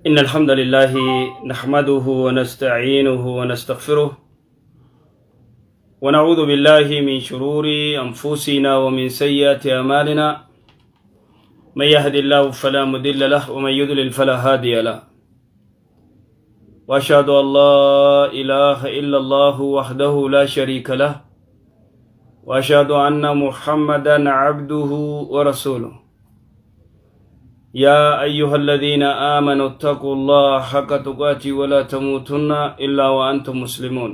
إن الحمد لله نحمده ونستعينه ونستغفره ونعوذ بالله من شرور أنفسنا ومن سيئات أعمالنا، من يهد الله فلا مضل له ومن يضلل فلا هادي له، وأشهد أن لا إله إلا الله وحده لا شريك له، وأشهد أن محمدا عبده ورسوله. يا أيها الذين آمنوا اتقوا الله حق تقاته ولا تموتن إلا وأنتم مسلمون.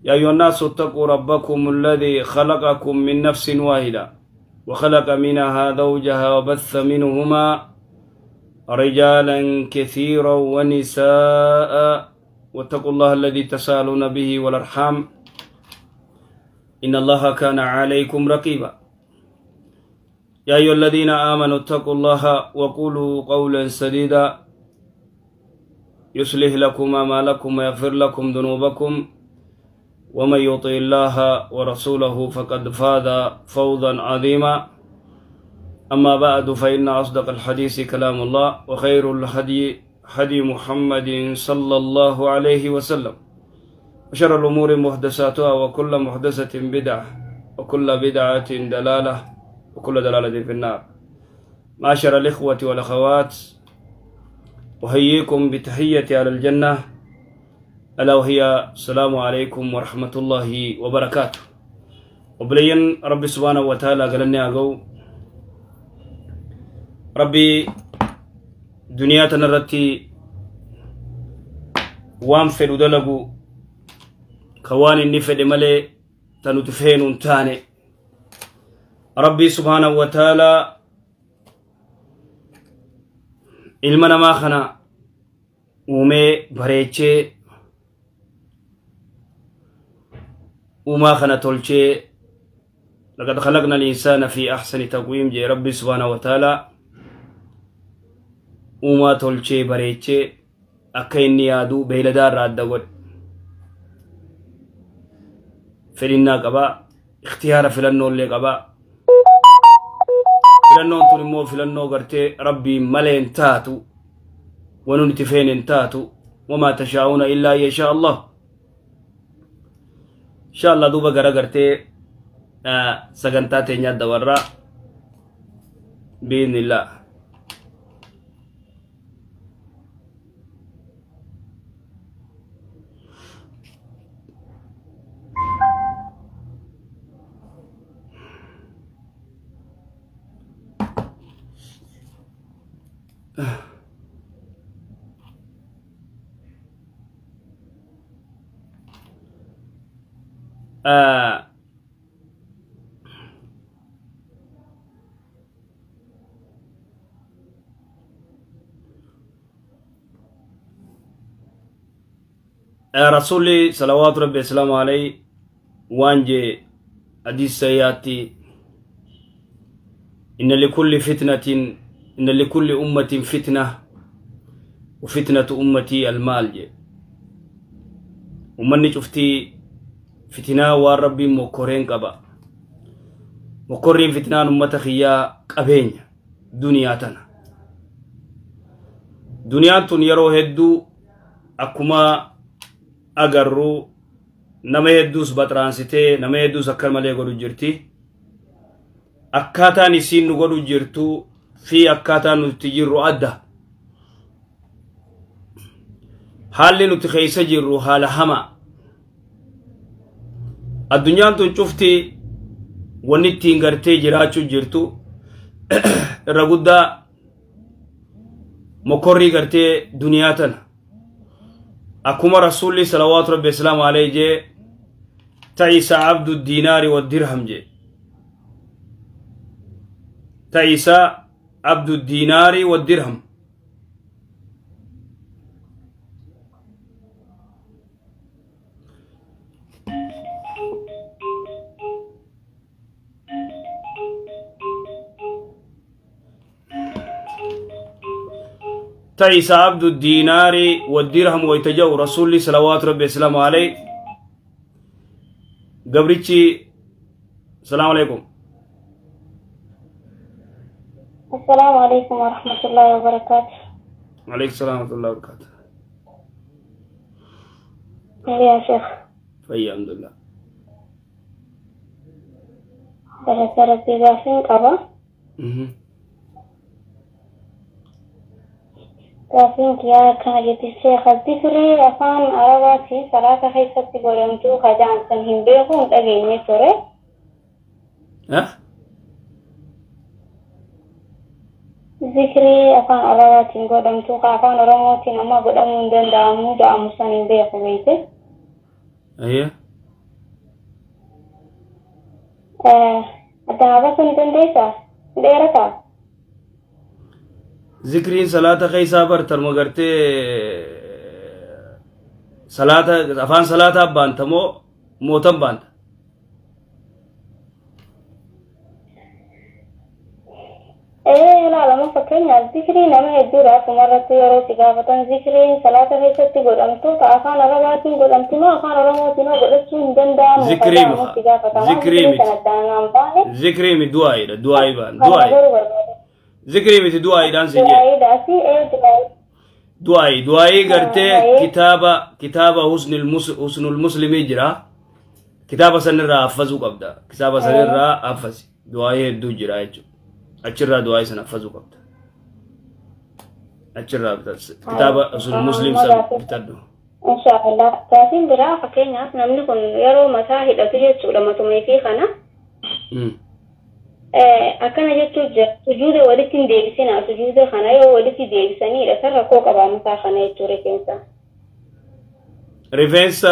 يا أيها الناس اتقوا ربكم الذي خلقكم من نفس واحدة وخلق منها زوجها وبث منهما رجالا كثيرا ونساء، واتقوا الله الذي تسالون به والأرحام إن الله كان عليكم رقيبا. يا أيها الذين آمنوا اتقوا الله وقولوا قولا سديدا يصلح لكم أعمالكم ويغفر لكم ذنوبكم، ومن يطع الله ورسوله فقد فاز فوزا عظيما. أما بعد، فإن أصدق الحديث كلام الله، وخير الهدي هدي محمد صلى الله عليه وسلم، وشر الأمور محدثاتها، وكل محدثة بدعة، وكل بدعة دلالة، وكل دلالة في النار. معاشر الإخوة والأخوات، أحييكم بتحية على الجنة، ألا وهي السلام عليكم ورحمة الله وبركاته. وبلين ربي سبحانه وتعالى قالني أقو ربي دنيا تنرتي وان فدو دلقو كواني نفد ملي تنتفين تاني. ربي سبحانه وتعالى ilma namaa kana uumee bareechee uumaa kana tolchee، لقد خلقنا الإنسان في أحسن تقويم jee ربي سبحانه وتعالى uumaa tolchee bareechee akka inni yaadu beeyladaa irraa adda godhe. Fedhinnaa qabaa, ikhtiyaara filannoollee qabaa. Filannoon tun immoo filannoo gartee rabbiin malee hin taatu, wanni nuti feene hin taatu. وما تشاءون إلا أن يشاء الله. إن شاء الله duuba gara gartee sagantaa teenyaa dabarraa بإذن الله. رسولي صلوات ربي السلام عليه وانجي حديث سياتي: إن لكل فتنة، إن لكل أمة فتنة، وفتنة أمتي المال jee. Ummanni cuftii fitinaa waan rabbiin mokkoreen qaba. Mokkorriin fitinaan ummata kiyyaa qabeenya duniyaa tana. Duniyaan tun yeroo hedduu akkuma agarru nama hedduus baxraansitee nama hedduus akka malee godhu jirti. Akkaataan isiin nu godhu jirtu fi akkaataan nuti jirru adda. Haalli nuti keessa jirru haala hamaa. Addunyaan tun cufti wanni ittiin gartee jiraachuu jirtu irra guddaa mokorrii gartee duniyaa tana. Akkuma rasuulli صلوات ربي السلام عليه jee: تعس عبد الدينار والدرهم jee. تعس عبد الدينار والدرهم. تعس عبد الدينار والدرهم ويتجو رسولي صلوات ربي السلام عليه gabrichi. السلام عليكم. السلام عليكم ورحمة الله وبركاته. Aleykum salaam wa rahmatullahi wa barakaatu. Yaa Sheekh. Fayya, alhamdulillah. Galata Rabbii, gaafiin qaba. Gaafiin kiyyaa akkana jetti Sheekh, zikrii afaan Arabaatiin salaata keessatti godhamtuu kajaan san hin beeku, hin dhageenye ture. Zikrii afaan Arabaatiin godhamtuu ka afaan Oromootiin amma godhamuu hin danda'amu jedhamu san hin beeku beeyte. Ayya. Addaan baasuu ni dandeessaa? Dheerataa? Zikriin salaata keessaa bartarma gartee salaata afaan salaataa baanta moo mootan baanta? Ee, ilaalama, fakkeenyaaf zikrii nama hedduudha asumarratti yeroo si gaafatan, zikriin salaata keessatti godhamtu ta afaan Arabaatiin godhamtu moo afaan Oromootiin moo godhachuu hin danda'amu? Zikrii kajaamu si gaafatama. Zikrii Zikrii miti. sana addaan baane. Zikrii miti, du'aayiidha, du'aayii baan Kana du'aayi. garuu barbaada. Zikrii miti, du'aayiidhaan siin jedhe. Du'aayiidha si, ee, du'aayii. Du'aayi, du'aayii gartee kitaaba husnul muslimii jira. Kitaaba sanirraa haffazuu qabda. Kitaaba sanirraa haffazi. Du'aayii hedduu jira jechuudha. Achirraa du'aayii sana haffazuu qabda. Achirraa kitaaba husnul muslim san bitadhu. Inshaallah. Gaafiin biraa, fakkeenyaaf namni kun yeroo mataa hidhatu jechuudha, matumee fi kana. Akkana jechuun jira, sujuuda walitti hin deebisinaa, sujuuda kana yoo walitti deebisaniidha san rakkoo qabaa mataa kana jechuu rifeensa. Rifeensa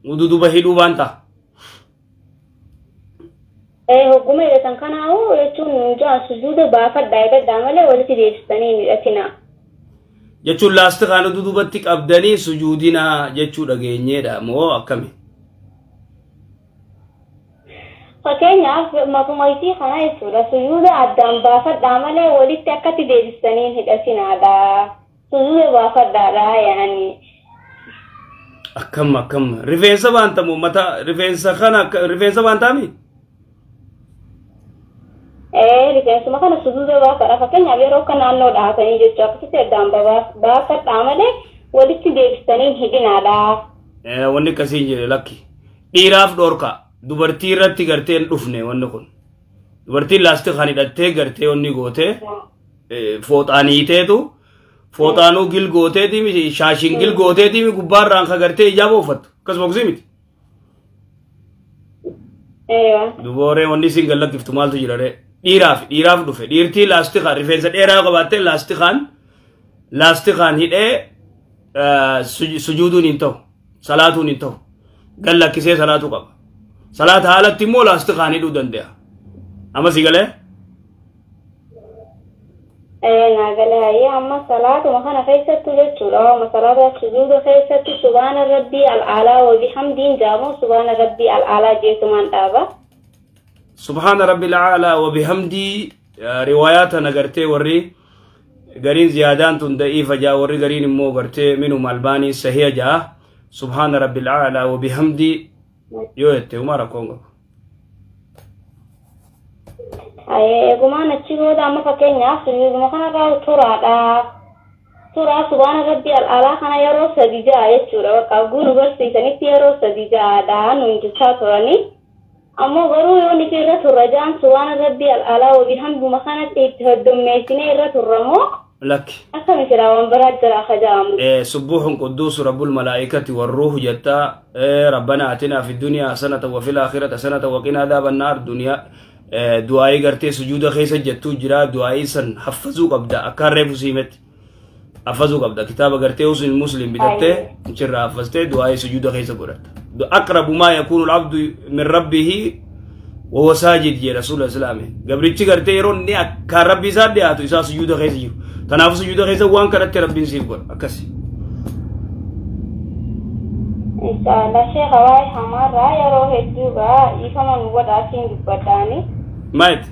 ududuba hidhuu baanta. Hogguma hidhatan kanaa'u jechuun jaa sujuuda baafadhaa hidhadhaa malee walitti deebisanii hin hidhatinaa. Jechuun laastikaan ududubatti qabdanii sujuudinaa jechuu dhageenyeedha moo akkami? Fakkeenyaaf matuma isii kana jechuudha, sujuuda addaan baafadhaa malee walitti akkatti deebisanii hin hidhatinaadha. Sujuuda baafadhaadha yaani. Akkam akkam, rifeensa baanta moo mataa rifeensa kana rifeensa baantaami? Rifeensuma kana sujuuda baafadha. Fakkeenyaaf yeroo akka naannoo dhahatanii jechuudha, akkasitti addaan baafadhaa malee walitti deebisanii hin hidhinaadha. Wanni akkasii hin jire, lakki. Dhiiraaf dhorka. Dubartii irratti gartee hin dhufne wanni kun. Dubartiin laastikaan hidhattee gartee wanni gootee fooxaan hiiteetu fooxaanuu gil gooteeti miti, shaashiin gil gooteeti gubbaarraan ka gartee ijaaba uffattu. Akkasuma kusii miti. Eewa. Dubooree wanni isin gallakkiftu maaltu jira ree? Dhiiraaf dhufe. Dhiirtii laastikaan rifeensa dheeraa yoo qabaatte laastikaan hidhee sujuuduun hin ta'u. Salaatuun hin ta'u. Gallakkisee salaatuu qaba. Salaata haalatti immoo laastikaan hidhuu danda'a. Amma si galee? Naa galee, hayyee, amma salaatuma kana keessattu jechuudha. Amma salaata sujuuda keessatti subhaana rabbii al'aalaa wa bihamdiin jaamu, subhaana rabbii al'aalaa jeetumaan dhaaba. Subhaana rabbil aalaa wa bihamdii, riwaayaa tana gartee warri gariin ziyaadaan tun da'iifa jaa, warri gariin immoo gartee minhum albaanii sahiya jaa. Subhaana rabbil aalaa wa bihamdii yoo jette humaa rakkoon qabu. Eegumaan achi booda amma fakkeenyaaf sujuuduma kanarraa turaadha. Turaa subhaana rabbii al'aalaa kana yeroo sadi ja'a jechuudha. Bakka guunu barsiisanitti yeroo sadi ja'aadha nuun jechaa turanii. Ammoo garuu yoo nuti irra turra ja'an subhaana rabbii al'aalaa wa bihamduma kanatti itti hoddommeessinee irra turra moo Lakki. Akkami jira, waan biraa jira akka ja'amu? سبوح قدوس رب الملائكة والروح جتا، ربنا آتنا في الدنيا حسنة وفي الآخرة حسنة وقنا عذاب النار. دنيا دعائي غرتي سجود خيس جتو جرا، دعائي سن حفظوا قبدا أكار ريفو سيمت حفظوا قبدا. كتاب غرتي حسن المسلم بتته جرا حفظته، دعائي سجود خيس قرأت. أقرب ما يكون العبد من ربه وهو ساجد يا رسول الله صلى الله عليه وسلم. قبرتي غرتي يرون ني أكار ربي ساد دياتو إسا سجود خيس جيرو تنافس سجود خيس وان كرت ربي سيف قر أكسي. Inshaallah sheekha, waa'ee hamaarraa yeroo hedduu gaa ifama nu godhaatiin dubbadhaani. Maayit?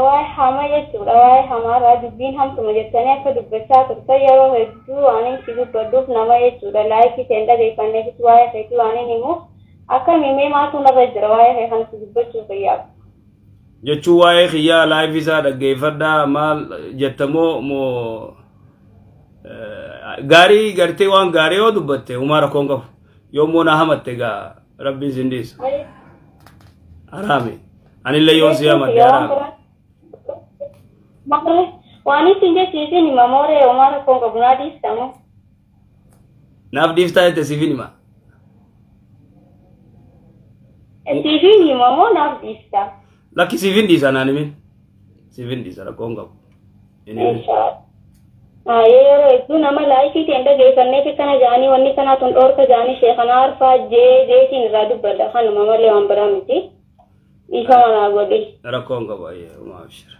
Waa'ee hama jechuudha, waa'ee hamaarraa dubbiin hamtuma jettanii akka dubbachaa turtan yeroo hedduu waan si dubbadhuuf nama jechuudha laayikii ta'een dhageeffanneefis waa'ee keetii waan hin himuuf akka mimee maatu narra jira waa'ee kee kana si dubbachuuf fayyaaf. Jechuun waa'ee kiyyaa live isaa dhaggeeffadhaa maal jettamoo moo gaarii gartee waan gaarii yoo dubbatte humaa rakkoon qabu. Yommuu na hamatte gaa rabbiin sin dhiisa. Haraami. Anillee yoon si hamadde haraami. Waan isin jechiisin hima mooree homaa rakkoon qabu naa dhiistamoo. Naaf dhiiftaa jette siifin hima. Siifin hima moo naaf dhiista? Lakki siifin dhiisa naan himin. Siifin dhiisa rakkoon qabu. Yeroo hedduu nama live ta'e dhaggeeffanneef kana jaanii wanni kanaa tun dhoorka jaanii sheekanaa arfaa jee jeetiin irraa dubbadha kanuma malee waan biraa miti. Isa manaa godhi. Rakkoon qabu ayyee homaa abshira.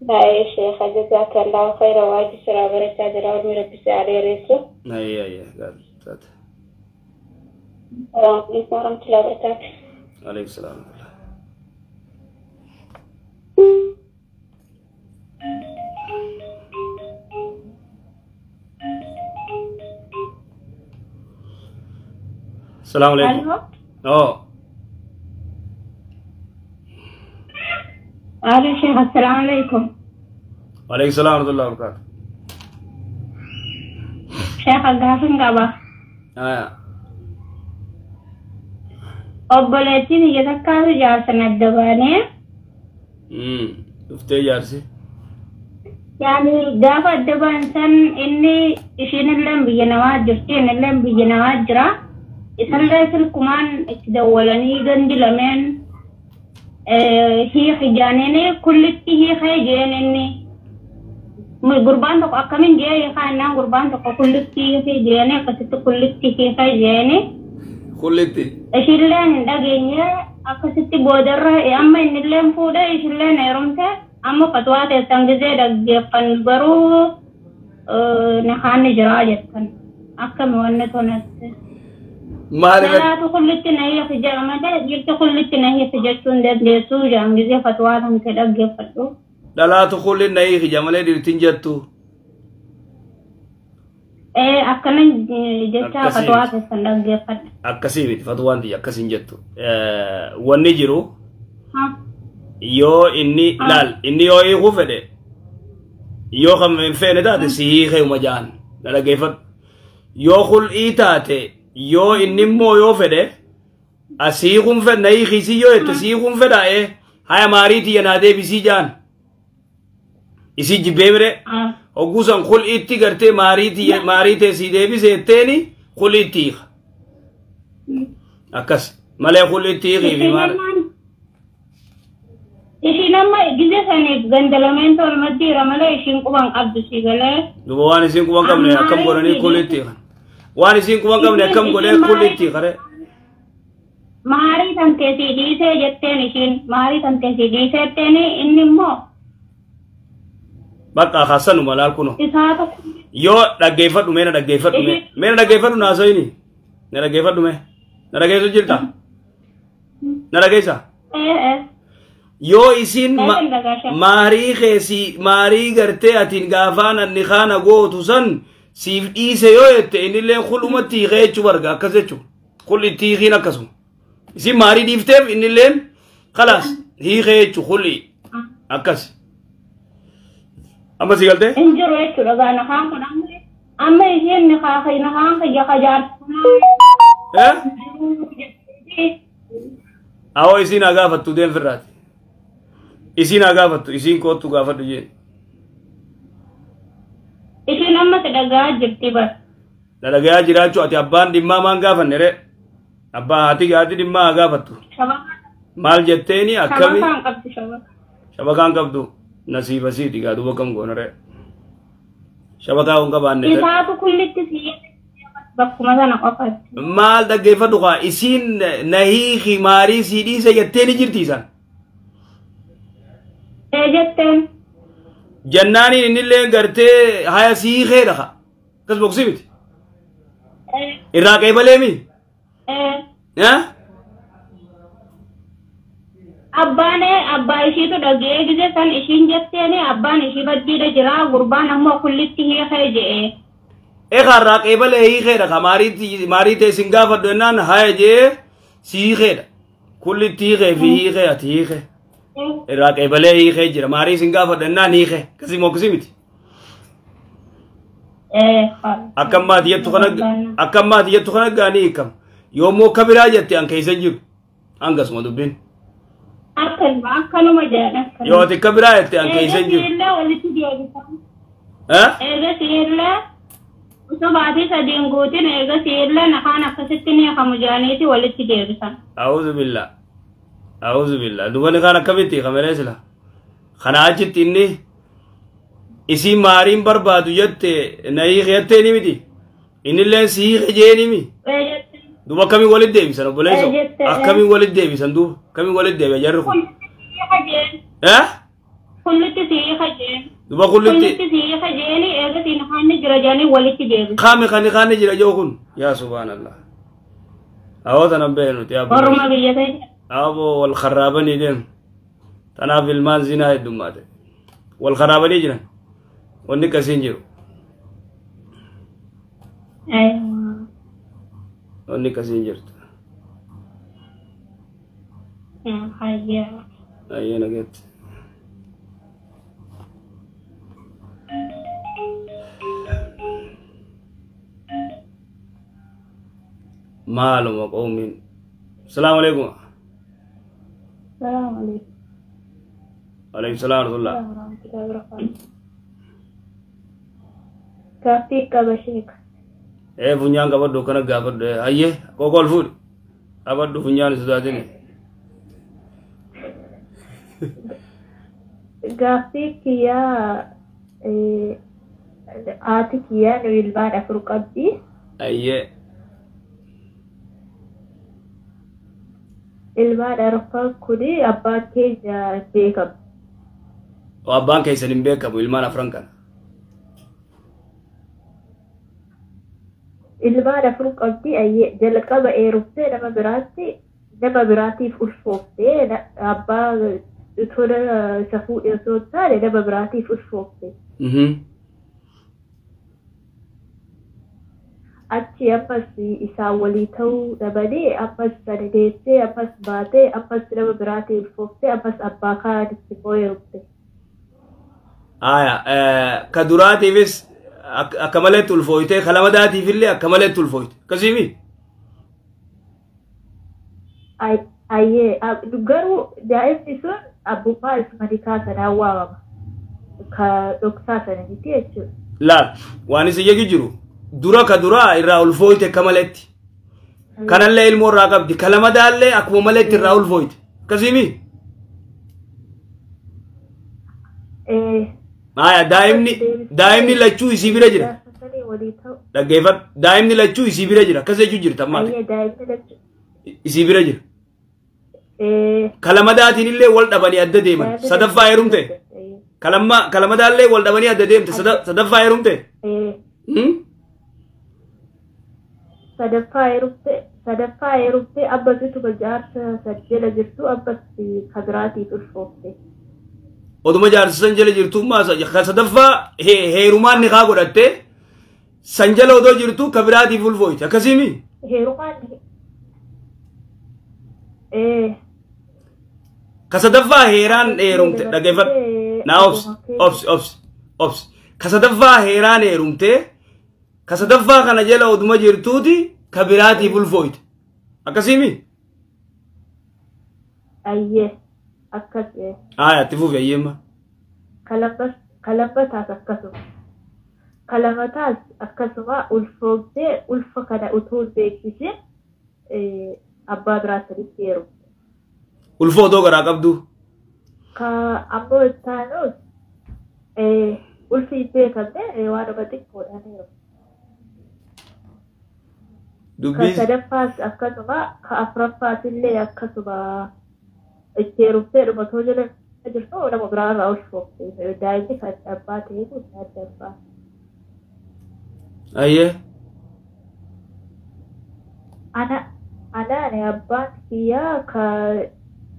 Baay'ee sheeka jazaakallaahu khayra waajji siraa barachaa jira ormi rabbi si haa dheeressu. Ayyee ayyee gaariidha. Salaamu alaikum warahmatullahi wabarakatuh. Alaikum salaam. السلام عليكم. اه الو شيخ السلام عليكم. وعليكم السلام ورحمة الله وبركاته. شيخ gaafin qaba. Obboleettiin ija takkaatu jaarsan adda baanee. Dhuftee jaarsi. Yaani gaafa adda baan san inni ishiin illee biyya namaa jirti inni illee biyya namaa jira. Isallee silkumaan itti dawwalanii gandi lameen hiiki jaaniini kullitti hiikee jeen inni. Gurbaan tokko akkamiin jee hiikaa innaan gurbaan tokko kullitti hiikee jeeni akkasitti kullitti hiikee jeeni. Kullitti. Ishilleen hin dhageenye akkasitti boodarra amma innilleen fuudhee ishilleen heerumte amma fatwaa teessan gizee dhaggeeffan garuu nahaanni jiraa jettan akkami wanni tonatti. Maal Dhalaatu kullitti na hiiki jedha malee dhiirti kullitti na hiiki jechuun dandeessuu jedhan gizee fatwaa kan ta'e dhaggeeffadhu. Dhalaatu kulli na hiiki jedha malee dhiirtiin jettu. Akkana jecha fatwaa keessan dhaggeeffadha. Akkasii miti fatwaan tiyya akkasiin jettu. Wanni jiru yoo inni laal inni yoo hiikuu fedhe yoo kan hin feene taate si hiikee uma ja'an na dhaggeeffadhu. Yoo kul'ii taate yoo inni immoo yoo fedhe asii kun fedhe na hiikisii yoo jette sii kun fedhaa'ee haya maarii tiyya naa deebisii ja'an. Isii jibbee mire hogguusan kul'iitti gartee maarii tee sii deebise jetteeni kul'iitti hiika. Akkas malee kul'iitti hiikii fi maal. Ishiin amma gizee saniif ganda lameen tolmatti jira malee ishiin quban qabdu si galee. Duuba waan isiin quban qabne akkam godhanii kul'iitti hiikan. Waan isiin quban qabne akkam godhee kul'iitti hiikare. Maarii tan teessii dhiisee jetteen ishiin maarii tan teessii dhiisee jetteen inni immoo. Bakka haasanuma laal kuno. Yoo dhaggeeffadhu mee na dhaggeeffadhu mee mee na dhaggeeffadhu naasoyini na dhaggeeffadhu mee na dhaggeessu jirta na dhaggeessa. Yoo isiin maarii keessi maarii gartee atiin gaafaan anni kaana gootu san siif dhiise yoo jette innillee kul'umatti hiikee jechuu barga akkas jechuu kul'itti hiikiin akkasuma. Isiin maarii dhiifteef innilleen khalaas hiikee jechuu kul'i akkas. Amma si galtee? Hin jiru jechuudha gaa nahaan kun amma isheen nahaan kiyya kajaartu. Awoo isiin haa gaafattu deem firraati. Isiin haa gaafattu isiin koottu gaafadhu jeen. Ishiin amma si dhagahaa jirti bar. Na dhagahaa jiraachuu ati abbaan dhimmaa maan gaafanne ree? Abbaa haati haati dhimmaa haa gaafattu. Maal jetteeni akkami? Shabakaan qabdu shabaka. Shabakaan qabdu. Nasiiba siiti gaa duuba kam goona ree? Shabakaa hin qabaanne. Isaatu kullitti si bakkuma sana qofatti. Maal dhaggeeffadhu kaa isiin na hiiki maarii sii dhiise jettee ni jirti isaan. Ee jetteen. Jannaaniin innillee gartee haya sii hiikeedha kaa. Akkas boksii miti. Irraa qeebalee mi? Abbaan abbaa ishiitu dhagee gizee san ishiin jetteen abbaan ishii baddiidha jira gurbaan ammoo kullitti hiikee je'e. Egaa irraa qeebalee hiikeedha kaa maarii ta'e sin gaafadhu jennaan haya jee si hiikeedha. Kullitti hiikee fi hiikee ati hiikee. Irraa qeebalee hiikee jira. Maarii isin gaafadhannaan hiikee. Kasii moo kasii miti? Akka ammaati jettu kana akka ammaati jettu kana gaanii hiikama. Yoommoo akka biraa jette an keessa jiru. Hangasuma dubbiin. Akkanuma jedhan. Yoo ati akka biraa jette an keessa jiru. Eegasii walitti deebisan. Eegasii illee osoo baatii sadiin guutin eegasii illee nakaan akkasitti ni hiikamu jedhaniiti walitti deebisan. A'uudhu billah. A'uudhu billah. Dubarri kaan akkamitti hiikamelee sila. Kana achitti inni isii maariin barbaadu jette na hiike jettee ni miti. Innillee si hiike jee ni mi. Duuba akkamiin walitti deebisan obboleessoo? Akkamiin walitti deebisan duuba? Akkamiin walitti deebi'a jarri kun? Kullitti si hiika jeen. Duuba kullitti. Kullitti si hiika jeeni eegasii nakaanni jira jedhanii walitti deebisan. Qaami kan nikaanni jira jiru kun? Yaa subhaanallah. Awoo tanan beeknu nuti abbo. Orma biyya ta'e. Aboo wal kharraabanii deemu. Tanaaf ilmaan zinaa heddummaate. Wal kharraabanii jiran. Wanni akkasiin jiru. Wanni akkasiin jirtu. Hayyaa. Ayyee nageetti. Maaluma qoomiin. Salaamu alaikum. Salaamu alaikum. Alaikum salaam warahmatullah. Warahmatullahi wabarakatuh. Gaaffii qaba sheeka. Funyaan qabadhu akkana gaafadhu. Hayyee qoqol fuudhi. Qabadhu funyaan sodaatini. Gaaffii kiyyaa haati kiyyaa nu ilmaan afur qabdi. Ayyee. Ilmaan arfan kuni abbaan keenya hin beekamu. Abbaan keessan hin beekamu ilmaan afran kana. Ilmaan afur qabdi jalqaba heerumtee nama biraatiif ulfooftee abbaa tola isa fuudhe osoo hin taane nama biraatiif ulfoofte. Achi ammas isaan walii ta'uu dhabanii ammas sana deessee ammas baatee ammas nama biraatii ulfooftee ammas abbaa kaanitti immoo heerumte. Aya ka duraatiifis akka maleetti ulfooyte ka lamadaatiif illee akka maleetti ulfooyte akkasiimi? Ayyee garuu daa'imni sun abbummaa isuma nikaa sanaan waamama. Ka dhoksaa sana miti jechuudha. Laal waan isin jechu jiru dura ka duraa irraa ulfooyte akka maleetti. Kanallee ilmoo irraa qabdi ka lamadaallee akkuma maleetti irraa ulfooyte akkasiimi? Aya daa'imni lachuu isii bira jira. Dhaggeeffadhu daa'imni lachuu isii bira jira akkas jechuu jirta ammaati. Isii bira jira. Kalamadaatiin illee wal dhabanii adda deeman sadaffaa heerumte. Kalamadaallee wal dhabanii adda deemte sadaffaa heerumte. Sadaffaa heerumte abbasitu jaarsa jala jirtu abbasi kabiraatiif ulfoofte. Oduma jaarsa san jala jirtu maasa sadaffaa heerumaan nikaa godhatte san jala odoo jirtu kabiraatiif ulfooyte akkasiimi? Heerumaan Ka sadaffaa heeraan heerumte dhaggeeffadhu. Naa obsi obsi obsi obsi. Ka sadaffaa heeraan heerumte ka sadaffaa kana jala oduma jirtuuti kabiraatiif ulfooyte akkasiimi? Ayyee akkas. Aya itti fufi ayyeemma. Kalabbataas akkasuma. Kalamataas akkasuma ulfooftee ulfa kana utuu hin beeksisin abbaa biraa sadiitti heerumte. Ulfa odoo garaa qabdu? Ka ammoo ittaanus ulfi hin beekamne waanuma xiqqoodhaan heerumte. Ka sadaffaas akkasuma ka afuraffaas illee akkasuma itti heerumtee dhuma otoo jala jirtu nama biraa irraa ulfoofte. Daa'imni kan abbaa ta'e kun adda abbaa. Ayyee. Anaani abbaan kiyyaa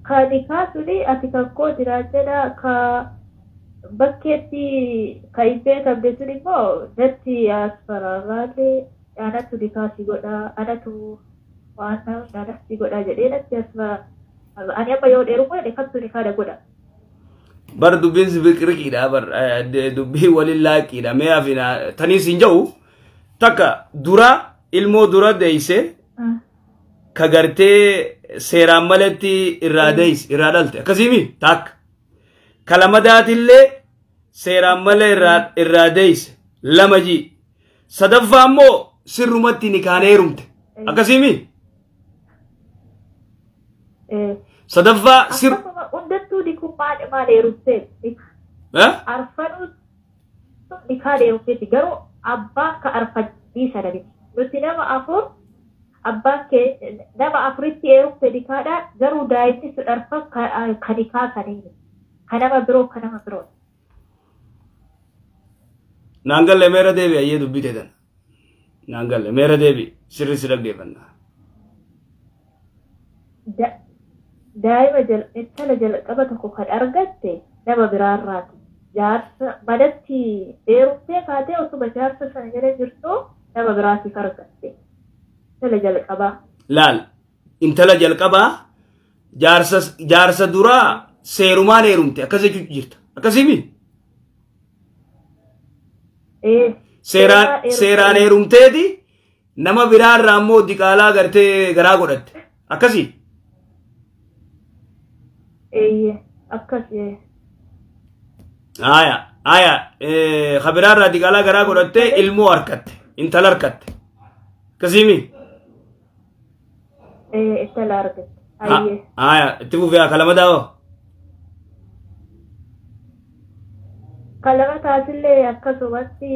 ka nikaa suni ati kan koo jiraan jedha ka bakkeetti ka hin beekamne sun immoo natti as faraarraallee anatu nikaa si godha anatu waan anas si godha jedhee natti as Ani amma yoo dheeru godhe kamtu ni kaada godha. Bar dubbiin sibiqiriqiidha bar dubbii waliin laaqiidha mee afina taniis hin jiru takka dura ilmoo dura deeyse ka gartee seeraan malatti irraa deeyse irraa dhalte akkasiimi takka kalamadaatillee seeraan malee irraa deeyse lama ji sadaffaa immoo sirrumatti ni kaanee heerumte akkasiimi sadaffaa sir hundattuu ni maal heerumteetti. Arfanuu ni kaan heerumteetti garuu abbaan ka arfanii sana miti. Nuti nama afur abbaan kee nama afuritti heerumte nikaadhaan garuu daa'imni sun arfan ka nikaa sanii ka nama biroo ka nama biroo. Naan galle meera deebi ayyee dubbite tana. Naan galle meera deebi sirri si dhaggeeffannaa. Daa'ima intala jalqaba tokko kan argatte nama biraarraati. Jaarsa manatti heerumtee kaatee osuma jaarsa sana jala jirtu nama biraatiif argatte. Intala jalqabaa. Laal intala jalqabaa jaarsa duraa seerumaan heerumte akkas jechuutu jirta. Akkasiimi? Seeraan heerumteeti nama biraarraa immoo diqaalaa gartee garaa godhatte. Akkasii? Akkas. Aya aya kabiraarraa diqaalaa garaa godhatte ilmoo harkatte intala harkatte. Akkasiimi? Intala harkatte. Aya itti fufee kalama daawoo. Kalama taasillee akkasumatti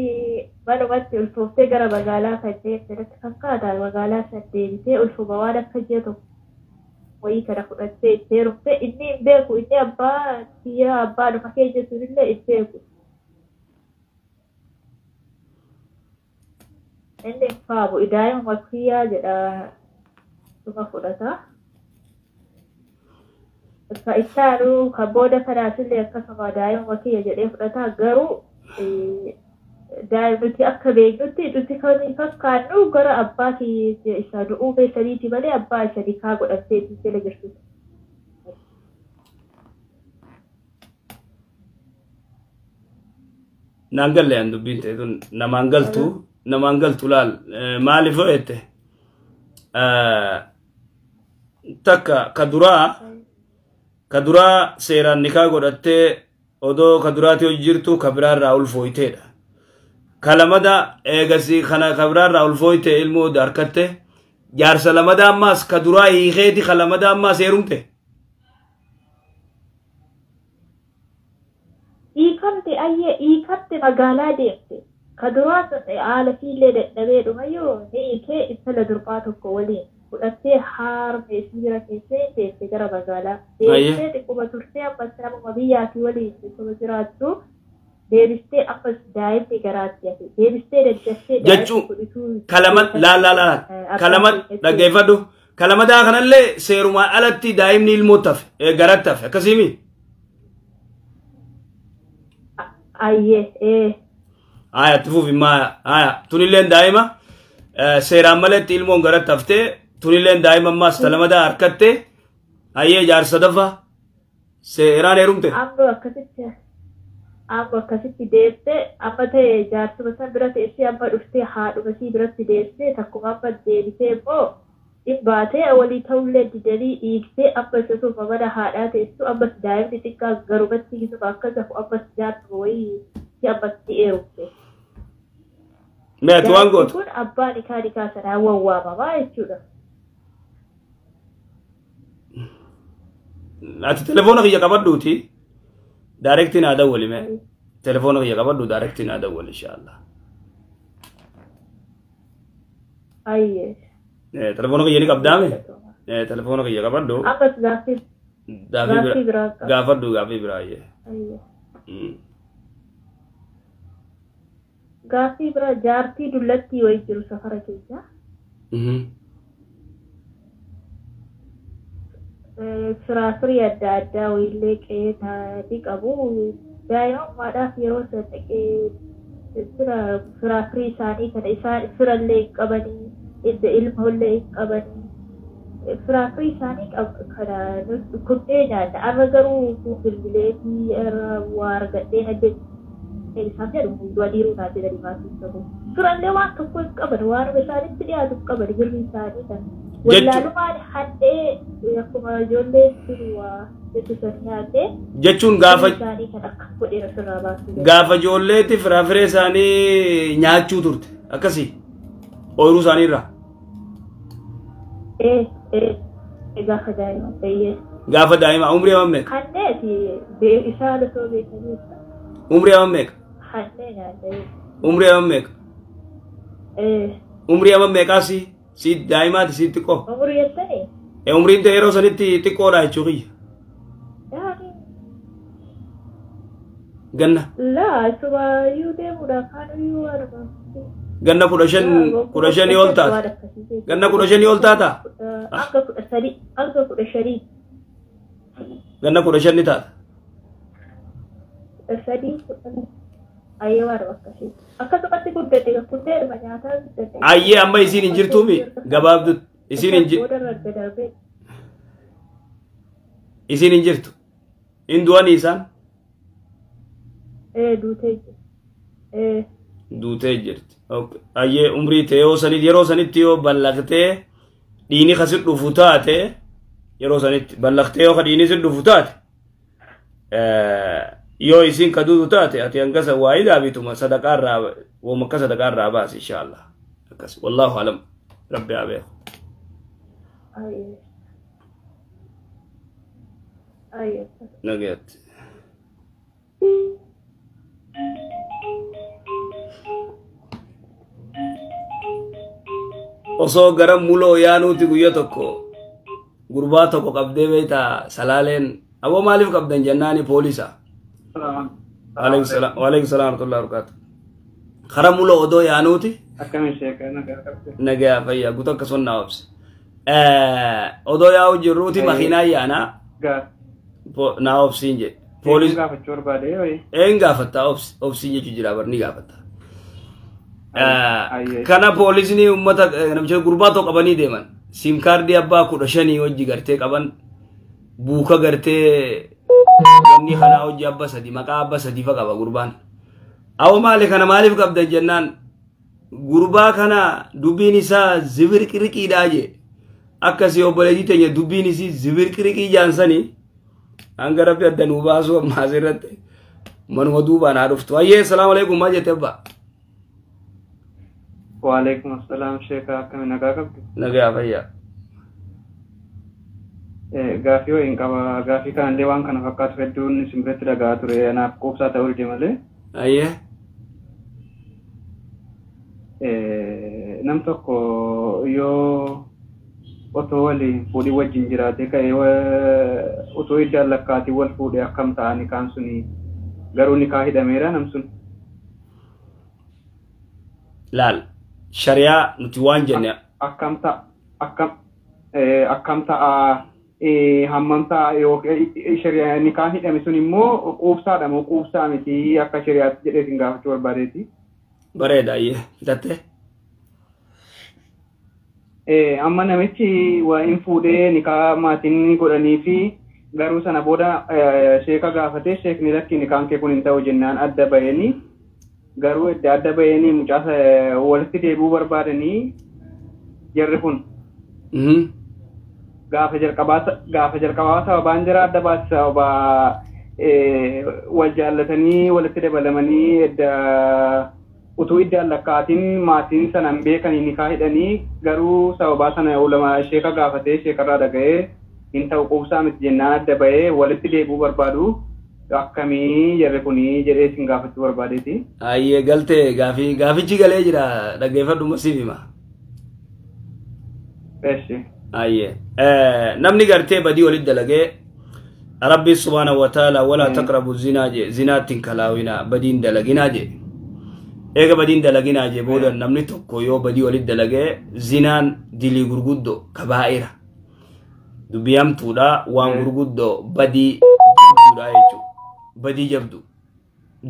manumatti ulfooftee gara magaalaa kan deemte natti fakkaata magaalaa san deebitee ulfuma waan akka ji'a tokko wayii kana fudhattee itti heerumte inni hin beeku inni abbaa kiyya abbaa dhufa kee jettuunillee hin beeku. Inni hin faabu daa'ima kiyyaa jedha dhuma fudhata. Ka isaanuu kan booda kanaatillee akkasuma daa'ima kiyya jedhee fudhata garuu daa'imti akka beeknutti nuti kan fakkaannu gara abbaa kiyya isa du'uu beeksaniiti malee abbaa isa nikaa godhattee jala jirtu. Naan galle an dubbiin ta'e tun namaan galtu laal maaliif jette takka ka duraa seeraan nikaa godhattee odoo ka duraati hojii jirtu ka biraarraa ulfooyteedha. Kalamada eegasii kana ka biraarraa ulfooyte ilmoo harkatte jaarsa lamada ammaas ka duraa hiikeeti ka lamada ammaas heerumte. Hiikamte ayyee hiikamte magaalaa deemte. Ka duraa sun haala fiillee dadhabee dhumayyuu ni hiikee intala durbaa tokko waliin fudhattee harmee isii bira keessee deemte gara magaalaa. Deemtee xiqquma turtee ammas namuma biyyaatii waliin xiqquma jiraattu deebistee ammas daa'imni garaatti hafe. Deebistee daddaftee Jechuun kalama laal laal laal kalama dhaggeeffadhu kalamadaa kanallee seerumaan alatti daa'imni ilmootti hafe garatti hafe akkasiimi. Ayyee. Aya itti fufi maaya aya tunilleen daa'ima seeraan malatti ilmoon garatti haftee tunilleen daa'ima ammaas talamadaa harkatte ayyee jaarsa dafa seeraan heerumte. Amma akkasitti deemte amma ta'e jaarsuma san bira teessee amma dhuftee haadhuma sii biratti deemte takkuma amma deebitee immoo dhibbaatee walii ta'ullee didanii dhiigtee amma isasuma mana haadhaa teessu ammas daa'imni xiqqaa garumatti isuma akka gafu ammas jaarsuma wayii ammas ni heerumte. Mee ati waan gootu? Kun abbaa nikaa nikaa sanaa wawwaamamaa jechuudha. Ati telefoona kiyya qabadhuuti. Daarektiin haa dawwali mee. Telefoona kiyya qabadhu daarektiin haa dawwali inshaallah. Ayyee. Telefoona kiyya ni qabdaame? Telefoona kiyya qabadhu. Ammas gaaffii biraa qaba. Gaafadhu gaaffii biraa ayyee. Gaaffii biraa jaartii dullattii wayii jiru safara keessa. Firaafirii adda addaa wayiillee qe'ee ni qabu. Daa'imummaadhaaf yeroo san dhaqee firaafirii isaanii kana isaan firallee hin qabanii, ilmoollee hin qabanii. Firaafiree isaanii kana kuttee nyaata. Amma garuu bilbilee fi waa argadhee na jedhu isaan jedhu waliiruu taatee gadi baasuu qabu. Turallee waan tokko hin qaban, waanuma isaanitti dhiyaatu hin qaban birri isaanii kan. Wallaalumaan hadhee akkuma ijoollee waa jettu san nyaatee. Jechuun gaafa isaanii kan akka godhee ofirraa baasuu. Gaafa ijoolleetti firaafiree isaanii nyaachuu turte akkasii ooyiruu isaanii irraa. Gaafa daa'ima bayyee. Gaafa daa'ima umrii hammam meeqa? Hanneeti isaan osoo beekanii. Umrii hammam meeqa? Hannee nyaatee. Umrii hammam meeqa? Umrii hammam meeqaa si? Si daa'imaati si xiqqoo? Umrii jettanii? Umriin ta'e yeroo sanitti xiqqoodha jechuu kiyya. Ganna. Laa isumayyuu deemuudha kaanuyyuu waanuma. Ganna 15 ol taata. Ganna 15 ol taata? Hanga 13, hanga 15. Ganna 15 ni taata. 13, 10. Ayyee waanuma akkasii. Akkasumatti guddate guddeedhuma nyaataa guddate. Ayyee amma isiin hin jirtuumi gabaabdu isiin hin jirtu. Isiin hin jirtu. Hin du'anii isaan? Duutee jirti. Duutee jirti. Ayyee umrii ta'e yoo sanitti yeroo sanitti yoo ballaqtee dhiini kasi dhufu taate yeroo sanitti ballaqtee yoo dhiini si dhufu taate yoo isiin ka duutu taate ati hangasa waa'ee daabituma sadaqaa irraa wooma akka sadaqaa irraa baasi inshaallah. Akkas wallaahu alam rabbi haa beeku. Nagaatti. Osoo gara muloo yaanuuti guyya tokko gurbaa tokko qabdee beektaa salaaleen aboo maaliif qabdan jennaani poolisa. Waalaikum salaam warahmatullahi wabarakatuh. Kara muloo odoo yaanuuti. Akkamiin sheekaa nagaa qabde? Nagaa fayyaa guutuu akka sonnaa obse. Odoo yaa'u jirruuti makiinaa yaanaa. Naa obsiin jedhe. Poolis gaafachuu barbaade wayi. Een gaafatta obsiin jechuu jira bar ni gaafatta. Kana poolisni uummata namicha gurbaa tokko qabanii deeman. Siim kaardii abbaa 15 hojii gartee qaban buuka gartee wanni kanaa hojii abbaa 3 maqaa abbaa 3 fa qaba gurbaan. Awwa maali kana maaliif qabdan jennaan gurbaa kana dubbiin isaa zibirqirqiidhaa jee. Akkasii obboleettii teenya dubbiin isii zibirqirqii jaansanii hanga rabbi adda nuu baasuu ammaa asirratti manuma duubaan haa dhuftu. Ayyee salaamu alaikum maal jette abbaa? Waalaikum assalam sheekaa akkami nagaa qabdu? Nagaa fayyaa. Gaafii wayiin qaba. Gaafii kanallee waan kana fakkaatu hedduun isin biratti dhaga'aa ture. Anaaf quubsaa ta'uu dide malee. Ayyee. Nam tokko yoo otoo waliin fuudhii wajjin jiraate ka'ee otoo iddaan lakkaatii wal fuudhee akkam ta'anii kaan suni garuu nikaa hidhameera nam sun. Laal shari'aa nuti waan jenne. Akkam ta'a akkam ta'a hammam ta'a yookiin shari'aa nikaan hidhame sun immoo quubsaadha moo quubsaa miti akka shari'aatti jedhee isin gaafachuu barbaadeeti. Bareeda ayyee fitattee. Amma namichi waa hin fuudhee nikaa maatiin godhanii fi garuu sana booda sheeka gaafatee sheekni lakki nikaan kee kun hin ta'u jennaan adda bahanii garuu edda adda bahanii mucaa walitti deebi'uu barbaadanii jarri kun. Gaafa jalqabaa sababaan jira adda baase sababaa wal jaallatanii walitti dabalamanii edda utuu iddaan lakkaatiin maatiin sanaan beekanii nikaa hidhanii garuu sababaa sana ulama sheeka gaafatee sheekarraa dhaga'ee hin ta'u quubsaa miti jennaan adda bahee walitti deebi'uu barbaadu akkamii jarri kunii jedhee isin gaafachuu barbaadeeti. Ayyee galtee gaafichi galee jira dhaggeeffadhuma siif hima. Eessi. Ayyee namni gartee badii walitti dalagee Rabbi subhaanahu wa ta'ala walaa taqrabu zinaa jee zinaatti hin kalaawinaa badiin dalaginaa jee. Eega badiin dalaginaa jee booda namni tokko yoo badii walitti dalagee zinaan dilii gurguddoo kabaa'ira. Dubbii hamtuudha waan gurguddoo badii jabduudha jechuudha. Badii jabdu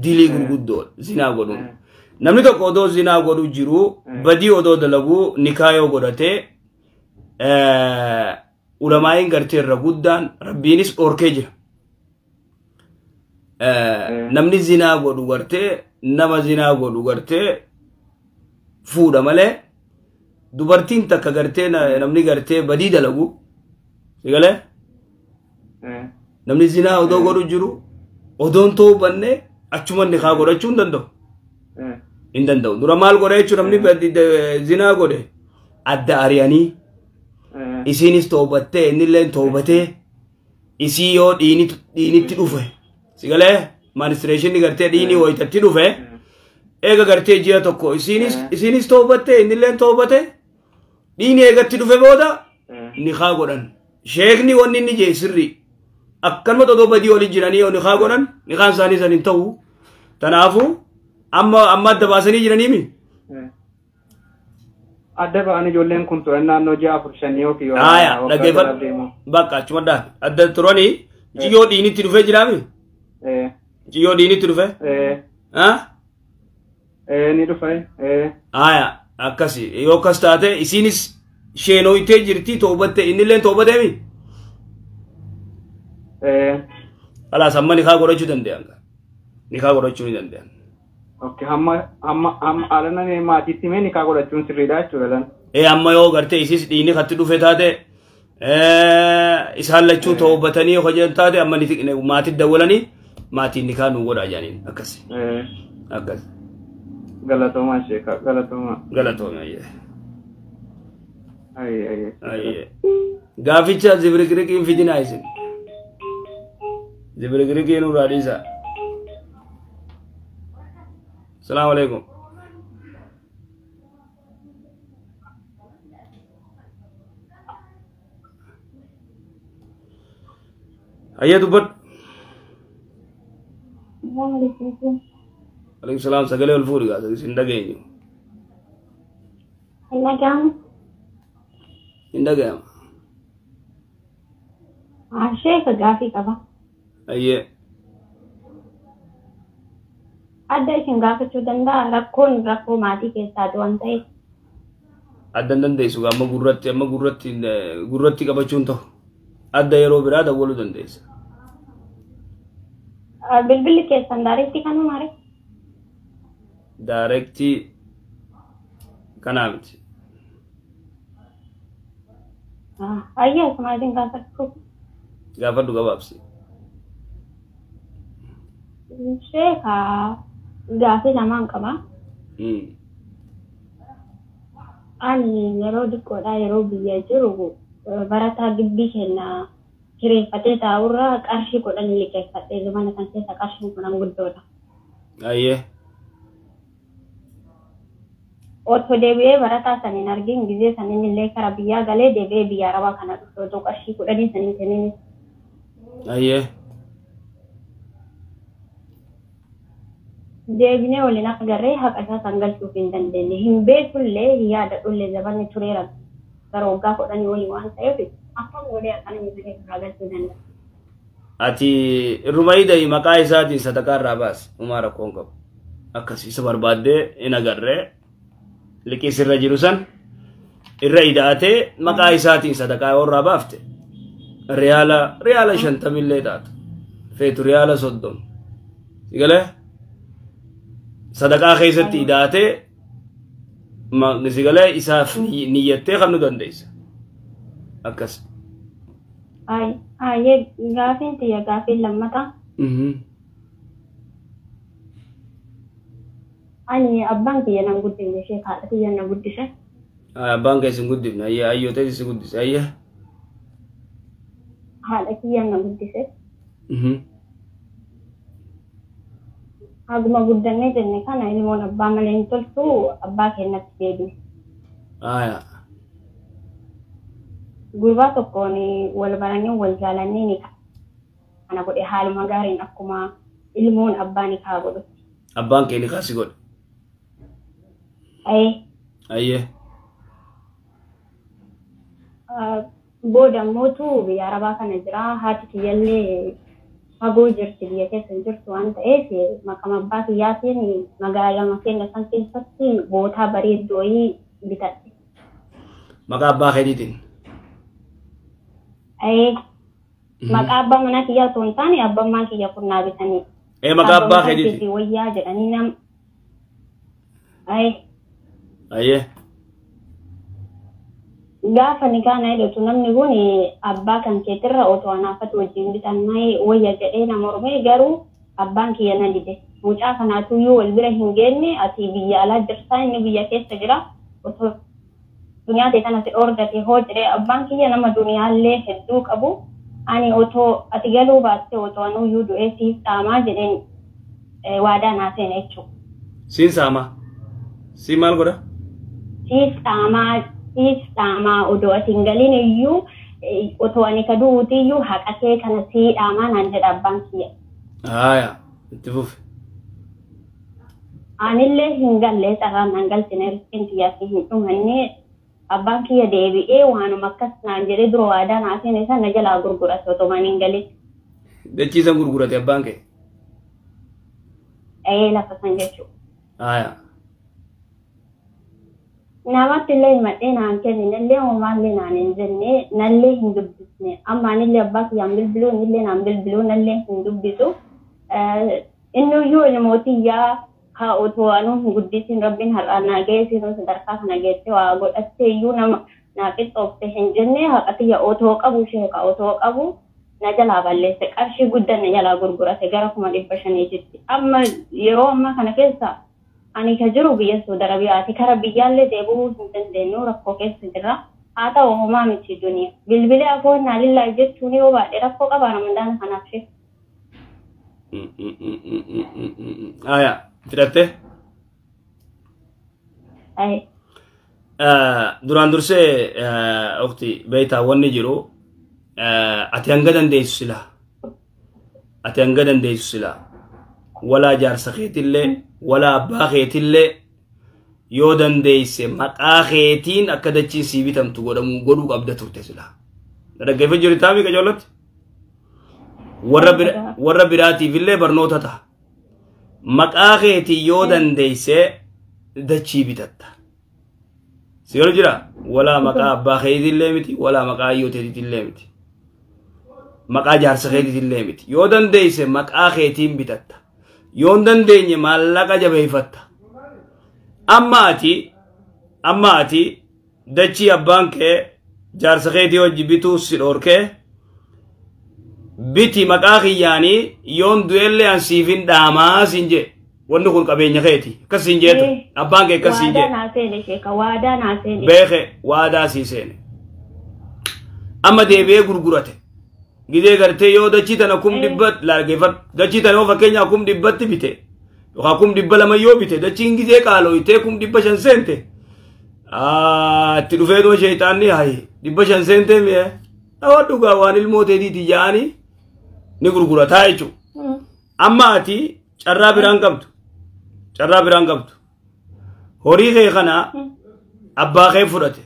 dilii gurguddoo zinaa godhuun. Namni tokko odoo zinaa godhu jiru badii odoo dalaguu nikaa yoo godhatee Ulamaa'iin gartee irra guddaan rabbiinis dhorkee jira. Namni zinaa godhu gartee nama zinaa godhu gartee fuudha malee dubartiin takka gartee namni gartee badii dalagu sigalee namni zinaa odoo godhu jiru odoon ta'uu banne achuma nikaa godhachuu hin danda'u. Hin danda'u. Dura maal godha jechuun namni zinaa godhe adda ari'anii isiinis toobattee innillee toobatee isii yoo dhiinitti dhufe sigalee manistireeshinni gartee dhiinii wayitatti dhufe eega gartee ji'a tokko isiinis toobattee innillee toobate dhiinii eegatti dhufe booda nikaa godhan. Sheekni wanni inni jee sirrii akkanuma odoo badii waliin jiranii yoo nikaa godhan nikaan isaanii san hin ta'u. Kanaafuu amma adda baasanii jiraniimi. Adda ba'an ijoolleen kun turan naannoo ji'a 4-5 yookiin Aayaa dhaggeeffadhu. Bakka achuma dhaabe. Adda turanii ciyyoo dhiinitti dhufee jiraami? Ciyyoo dhiinitti dhufe? Ni dhufe. Aayaa akkasi yoo akkas taate isiinis sheenooyitee jirti toobatte innillee toobateemi? Khalaas amma nikaa godhachuu danda'an. Nikaa godhachuu ni danda'an. Okay, hamma alana maatiitti mee nikaa godhachuun sirriidha jechuudha lan. Amma yoo gartee isiis dhiinni katti dhufe taate isaan lachuu toobatanii hojjetan taate amma maatii dawwalanii maatiin nikaa nuu godhaa jedhaniin akkas. Akkas. Galatoomaa sheeka galatoomaa. Galatoomaa. Ayyee. Gaaficha zibiriqiriqiin fidinaa isin. Zibiriqiriqiin nurraa dhiisaa. Assalamu alaikum. Ayya dubbat. Alaikum salam sagalee ol fuudhi gaa isin dhageenyu. Hin dhaga'amu. Hin dhaga'amu. Sheeka gaafii qaba. Ayyee. Adda isin gaafachuu danda'a rakkoon rakkoo maatii keessaati waan ta'eef. Adda hin dandeessu amma gurratti qabachuun ta'u. Adda yeroo biraa dawwaluu dandeessa. Bilbilli keessan daareektii kanuma ree? Daareektii kanaa miti. Ayyee asuma isin gaafachuu. Gaafadhu gabaabsi. Sheeka gaafii lamaan qaba. Ani yeroo xiqqoodhaa yeroo biyya jiru barataa gibbii kenna kireeffatee taa'urraa qarshii 10 liqeeffadhee zamana kan keessa qarshiin 10 guddoodha. Ayyee. Otoo deebi'ee barataa san hin argin gizee saniin illee kara biyyaa galee deebi'ee biyya arabaa kana dhufe otoo qarshii 10 saniin kennin. Ayyee. Deebinee waliin akka garee haqa isaa san galchuuf hin dandeenye. Hin beekullee hin yaadadhullee zabanni tureera gara waggaa 10 olii waan ta'eef akkam godhee akkana miidhagee irraa galchuu danda'a. Ati irrumaayidai maqaa isaatiin sadaqaa irraa baasi. Uumaa rakkoon qabu. Akkas isa barbaaddee hin agarree liqii sirra jiru san irra ida'atee maqaa isaatiin sadaqaa yoo irraa baafte riyaala 50 illee taata. Feetu riyaala 30. Sigalee? Sadaqaa keessatti ida'atee sigalee isaaf niyyattee kan nu dandeessa. Akkas. Ayyee gaafiin tiyya gaafiin lammataa. Ani abbaan kiyya nan guddifne ishee haadha kiyya na guddise. Abbaan kee sin guddifne ayyee ayyoo ta'e si guddise ayyee. Haadha kiyya na guddise. Haguma guddannee jenne kana ilmoon abbaa malee hin toltu abbaa keenyatti deebine. Gurbaa tokkoon wal baranii wal jaalannee ni kana godhe haaluma gaariin akkuma ilmoon abbaa ni kaa godhutti. Abbaan kee ni kaasi godhe. Ayyee. Booda mootu biyya arabaa kana jira haati kiyyallee fagoo jirti biyya keessa hin jirtu waan ta'eef maqaa abbaa kiyyaatiin magaalaa keenya san keessatti bootaa bareedduu wayii bitadhe. Maqaa abbaa keetiitiin? Maqaa abbaa manaa kiyyaa osoo hin taane abbaan kiyya kun naa bitanii. Maqaa abbaa keetiiti. Wayyaa jedhanii nam. Ayyee. Gaafa ni kaana hidhatu namni kun abbaa kan keetirra otoo anaafatu wajjin bitan wayya jedhee na mormee garuu abbaan kiyya na dide. Mucaa kanaatuyyuu wal bira hin geenne ati biyya alaa jirtaa inni biyya keessa jira otoo duniyaa ta'e kanatti dhoorgate hoo jedhee abbaan kiyya nama duniyaallee hedduu qabu ani otoo ati galuu baatte otoo anuyyuu du'ee siif dhaamaa jedheen waadaa naa seene jechuudha. Siin saamaa? Siin maal godha? Siif dhaamaa odoo ati hin galiin iyyuu otoo ani ka du'uutiyyuu haqa kee kana sii dhaamaa naan jedha abbaan kiyya. Haaya itti fufi. Anillee hin galle carraan naan galchine riskiin xiyyaatti hin dhumanne abbaan kiyya deebi'ee waanuma akkas naan jedhee dura waadaa naa seene sana jalaa gurgurate otoo ani hin galin. Dachiisan gurgurate abbaan kee? Lafa san jechuudha. Haaya. Namatti illee himadhee naan kenninellee homaallee naan hin jenne nallee hin dubbisne amma anillee abbaa kiyyaan bilbiluu innillee naan bilbiluu nallee hin dubbisu. Innuyyuu ilmootiyyaa haa otoo anuu hin guddisin rabbiin har'aan naa geessinuu sadarkaa kana geesse waa godhattee iyyuu nama naa qixxoofte hin jenne haqatiyya otoo qabu sheeka otoo qabu na jalaa balleesse qarshii guddaa na jalaa gurgurate gara 500,000 amma yeroo ammaa kana keessa ani ka jiru biyya Saudi Arabiyaati kara biyyaallee deebi'uu hin dandeenyu rakkoo keessa jirra haa ta'u homaa miti duniyaa bilbilee afoo innaa lillaahi jechuun yoo baadhe rakkoo qabaa ramadaana kanaaf shee. Aya fidhatte? Duraan dursee ukti beektaa wanni jiru ati hanga dandeessu silaa ati hanga dandeessu silaa walaa jaarsa keetillee walaa abbaa keetillee yoo dandeesse maqaa keetiin akka dachiin sii bitamtu godhamuu godhuu qabda turte silaa. Dhaggeeffachuu jirtaami qajeelatti? Warra biraatiif illee barnoota ta'a. Maqaa keetiin yoo dandeesse dachii bitatta. Si galu jira? Walaa maqaa abbaa keetiillee miti, walaa maqaa ayyoo teetiillee miti. Maqaa jaarsa keetiillee miti. Yoo dandeesse maqaa keetiin bitatta. Yoo hin dandeenye maallaqa jabeeffatta. Amma ati dachii abbaan kee jaarsa keetii hojii bituu si dhorkee biti maqaa kiyyaanii yoon du'ellee an siif hin dhaamaa siin jee wanni kun qabeenya keeti akkas siin jeetu abbaan kee akkas siin jee. Waadaa naa seene sheeka waadaa naa seene. Beeke waadaa sii seene. Amma deebi'ee gurgurate. Gidee gartee yoo dachii tana 100,000 laalgeeffadhu dachii tana yoo fakkeenyaaf 100,000 bite yookaan 200,000 yoo bite dachiin gidee qaalooyitee 500,000 seente. Itti dhufee doo sheexaanni hayi 500 seentee mi'e dhawaa dhugaa waan ilmoo teetiiti jaanii ni gurgurataa jechuudha. Amma ati carraa biraan qabdu. Carraa biraan qabdu. Horii kee kana abbaa kee fudhate.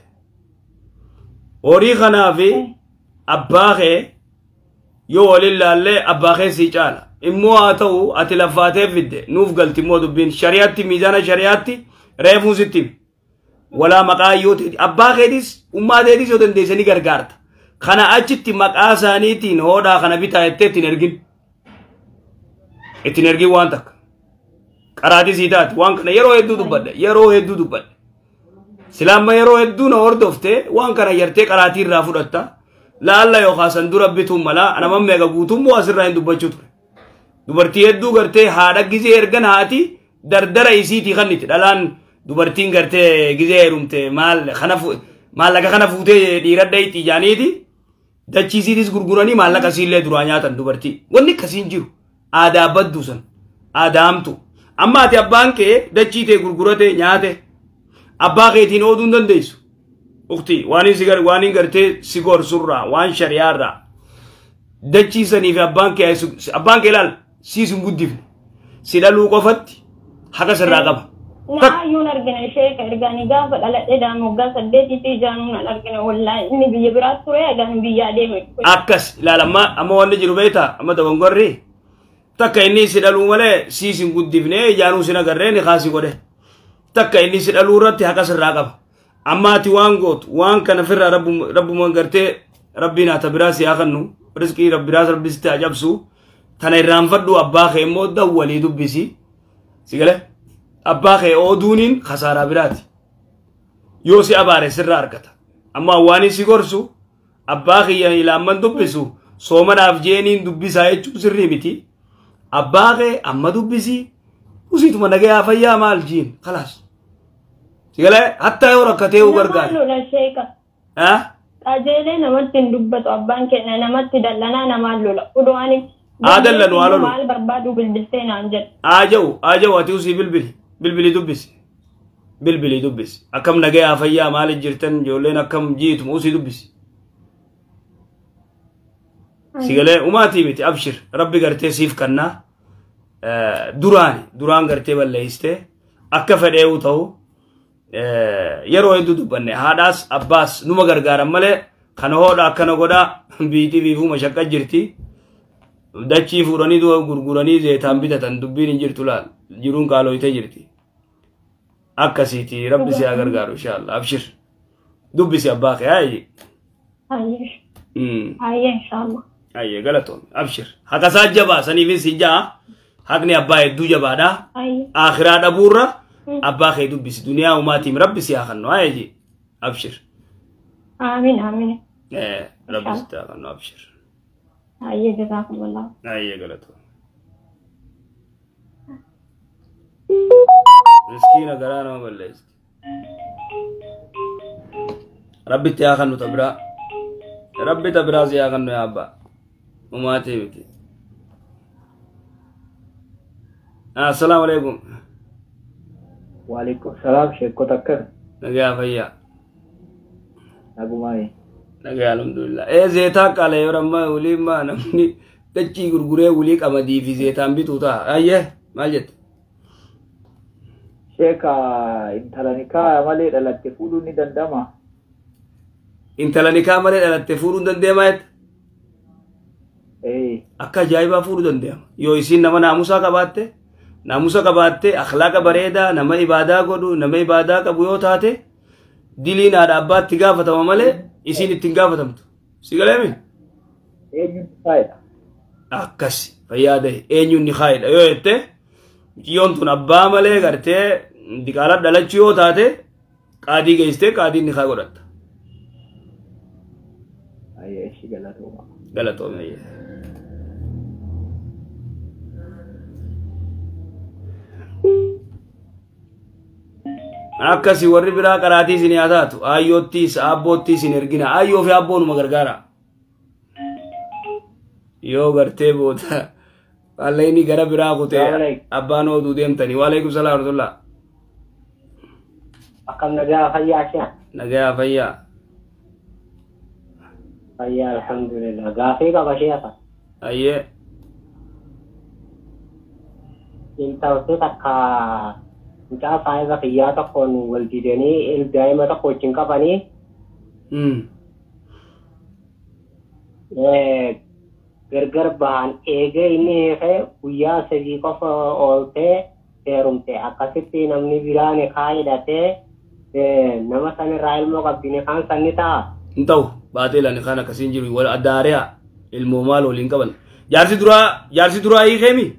Horii kanaa fi abbaa kee yoo waliin laallee abbaa kee sii caala. Immoo haa ta'u ati laffaatee fidde nuuf galti immoo dubbiin shari'aatti miizaana shari'aatti reefuun sitti himi. Walaa maqaa yoo ta'e abbaa keetis ummaa teetis yoo dandeessanii gargaarta. Kana achitti maqaa isaaniitiin hoodhaa kana bitaa jettee ittiin ergin. Ittiin ergin waan takka. Qaraatii sii taati waan kana yeroo hedduu dubbadha. Yeroo hedduu dubbadha. Silaamma yeroo hedduu na hordoftee waan kana yartee qaraatii irraa fudhatta. Laalla yookaan san dura bituun mala nama meeqa guutummoo asirraa hin dubbachuu ture. Dubartii hedduu gartee haadha gizee ergan haati dardara isiitii kanniti dhalaan dubartiin gartee gizee heerumte maallaqa kana fuutee dhiiradha itti ijaaniiti. Dachiisiitis gurguranii maallaqa isiillee duraa nyaatan dubartii. Wanni akkasiin jiru aadaa badduu san aadaa hamtu. Amma ati abbaan kee dachii tee gurgurate nyaate abbaa keetiin ooduu hin dandeessu. Ukti waan hin gartee si gorsurraa waan shari'aarraa dachii sanii fi abbaan kee ilaal siis hin guddifne si dhaluu qofatti haqa sirraa qaba. Naayyuun argina sheeka ergaanii gaafa dhaladhee daan waggaa 8 fi jaanuun an argina wallaahi inni biyya biraa ture egaan biyyaa deeme. Akkas ilaala amma wanni jiru beektaa amma dogongorri takka inni si dhaluu malee siis hin guddifne jaanuu sin agarree ni kaasi godhe takka inni si dhaluu irratti haqa sirraa qaba. Amma ati waan gootu waan kana firraa rabbumaan gartee Rabbiin haa tabiraa si haa kennu. Rizqii rabbiraas rabbi sitti haa cabsu. Tana irraanfadhu abbaa kee immoo dawwalii dubbisi. Si galee abbaa kee ooduuniin kasaaraa biraati. Yoo si abaare sirraa argata. Amma waan si gorsu abbaa kiyya ilaamman dubbisu soomanaaf jeeniin dubbisaa jechuun sirrii miti. Abbaa kee amma dubbisi usiituma nagayaa fayyaa maal jiin khalaas. Si galee hattaa yoo rakkatee uu gargaara. Namaan lola sheeka. Qajeelee namatti hin dubbatu abbaan keenya namatti dallanaa namaan lola. Odoo ani Haa dallanu haa lolu. Maal barbaadu bilbiltee naan jedhe. Haa ja'u ati usii bilbili bilbili dubbisi. Bilbili dubbisi. Akkam nagayaa fayyaa maaliif jirtan ijoolleen akkam jiituma usii dubbisi. Si galee umaatii miti abshir rabbi gartee siif kannaa duraani duraan gartee balleessitee akka fedheewu ta'u yeroo hedduu dubbanne haadhaas abbaas numa gargaaran malee kana hoodha akkana godhaa biitii fiifuu mashaqqa jirti. Dachii fuudhanii du'a gurguranii zeetaan bitatan dubbiin hin jirtu laal jiruun qaalooyitee jirti. Akkasiiti rabbi si haa gargaaru inshaAllah abshir dubbisi abbaa kee haa. Hayyee. Hayyee inshallah. Ayyee galatoome abshir haqa isaa jabaa saniifis si ja'a haqni abbaa hedduu jabaadha. Hayyee. Akhiraa dhabuurra abbaa kee dubbisi duniyaa umaatiin rabbi si haa kennu haa abshir. Amiin amiin. Rabbi si haa kennu abshir. Hayyee jazaakumullah. Ayyee galatoome. Miskiina garaa nama balleessi. Rabbitti haa kennu tabiraa. Rabbi tabiraa si haa kennu yaa abbaa. Umaatii miti. Assalaamu alaikum. Waalaikum salaam sheekota akkam? Nagaa fayyaa. Nagumaa'e. Nagaa alhamdulillah. Zeetaa qala yeroo ammaa wulii maa namni dachii gurguree wulii qamadii fi zeetaan bituu ta'a. Ayyee maal jette? Sheeka intala nikaa malee dhalatte fuudhuun ni danda'ama? Intala nikaa malee dhalatte fuudhuun dandeemaa jette? Ee. Akka ajaa'ibaa fuudhuu danda'ama. Yoo isiin nama naamusaa qabaatte, naamusa qabaatte, akhlaaqa bareedaa, nama ibaadaa godhu, nama ibaadaa qabu yoo taate, diliin haadha abbaatti gaafatama malee isiin ittiin gaafatamtu. Si galeemi? Eenyuun faayidha? Akkas fayyaa ta'e eenyuun ni kaayidha yoo jette mucayyoon tun abbaa malee gartee diqaalaa dhalachuu yoo taate qaadii geessitee qaadiin ni kaa godhatta. Ayyee ishii galatooma. Galatoome ayyee. Akkasi warri biraa qaraatii isin haa taatu aayyoottiis abboottiis hin ergina aayyoo fi abboonuma gargaara. Yoo gartee booda wallayni gara biraa kutee abbaan ooduu deemtanii. Waalaikum salaam warahmatullah. Akkam nagaa fayyaa kee? Nagaa fayyaa. Fayyaa alhamdulillah. Gaafii qaba sheekha. Ayyee. Intalti takka mucaa saayiba kiyyaa tokkoon wal didanii daa'ima tokko wajjin qabanii gargar bahan eegee inni hiikee guyyaa 3 qofa ooltee heerumte. Akkasitti namni biraa nikaa hidhatee nama sanirraa ilmoo qabdi nikaan sanni ta'a. Hin ta'u baatee laan nikaan akkasiin jiru wal addaariyaa ilmoo maal waliin qaban. Jaarsi duraa hiikeemi?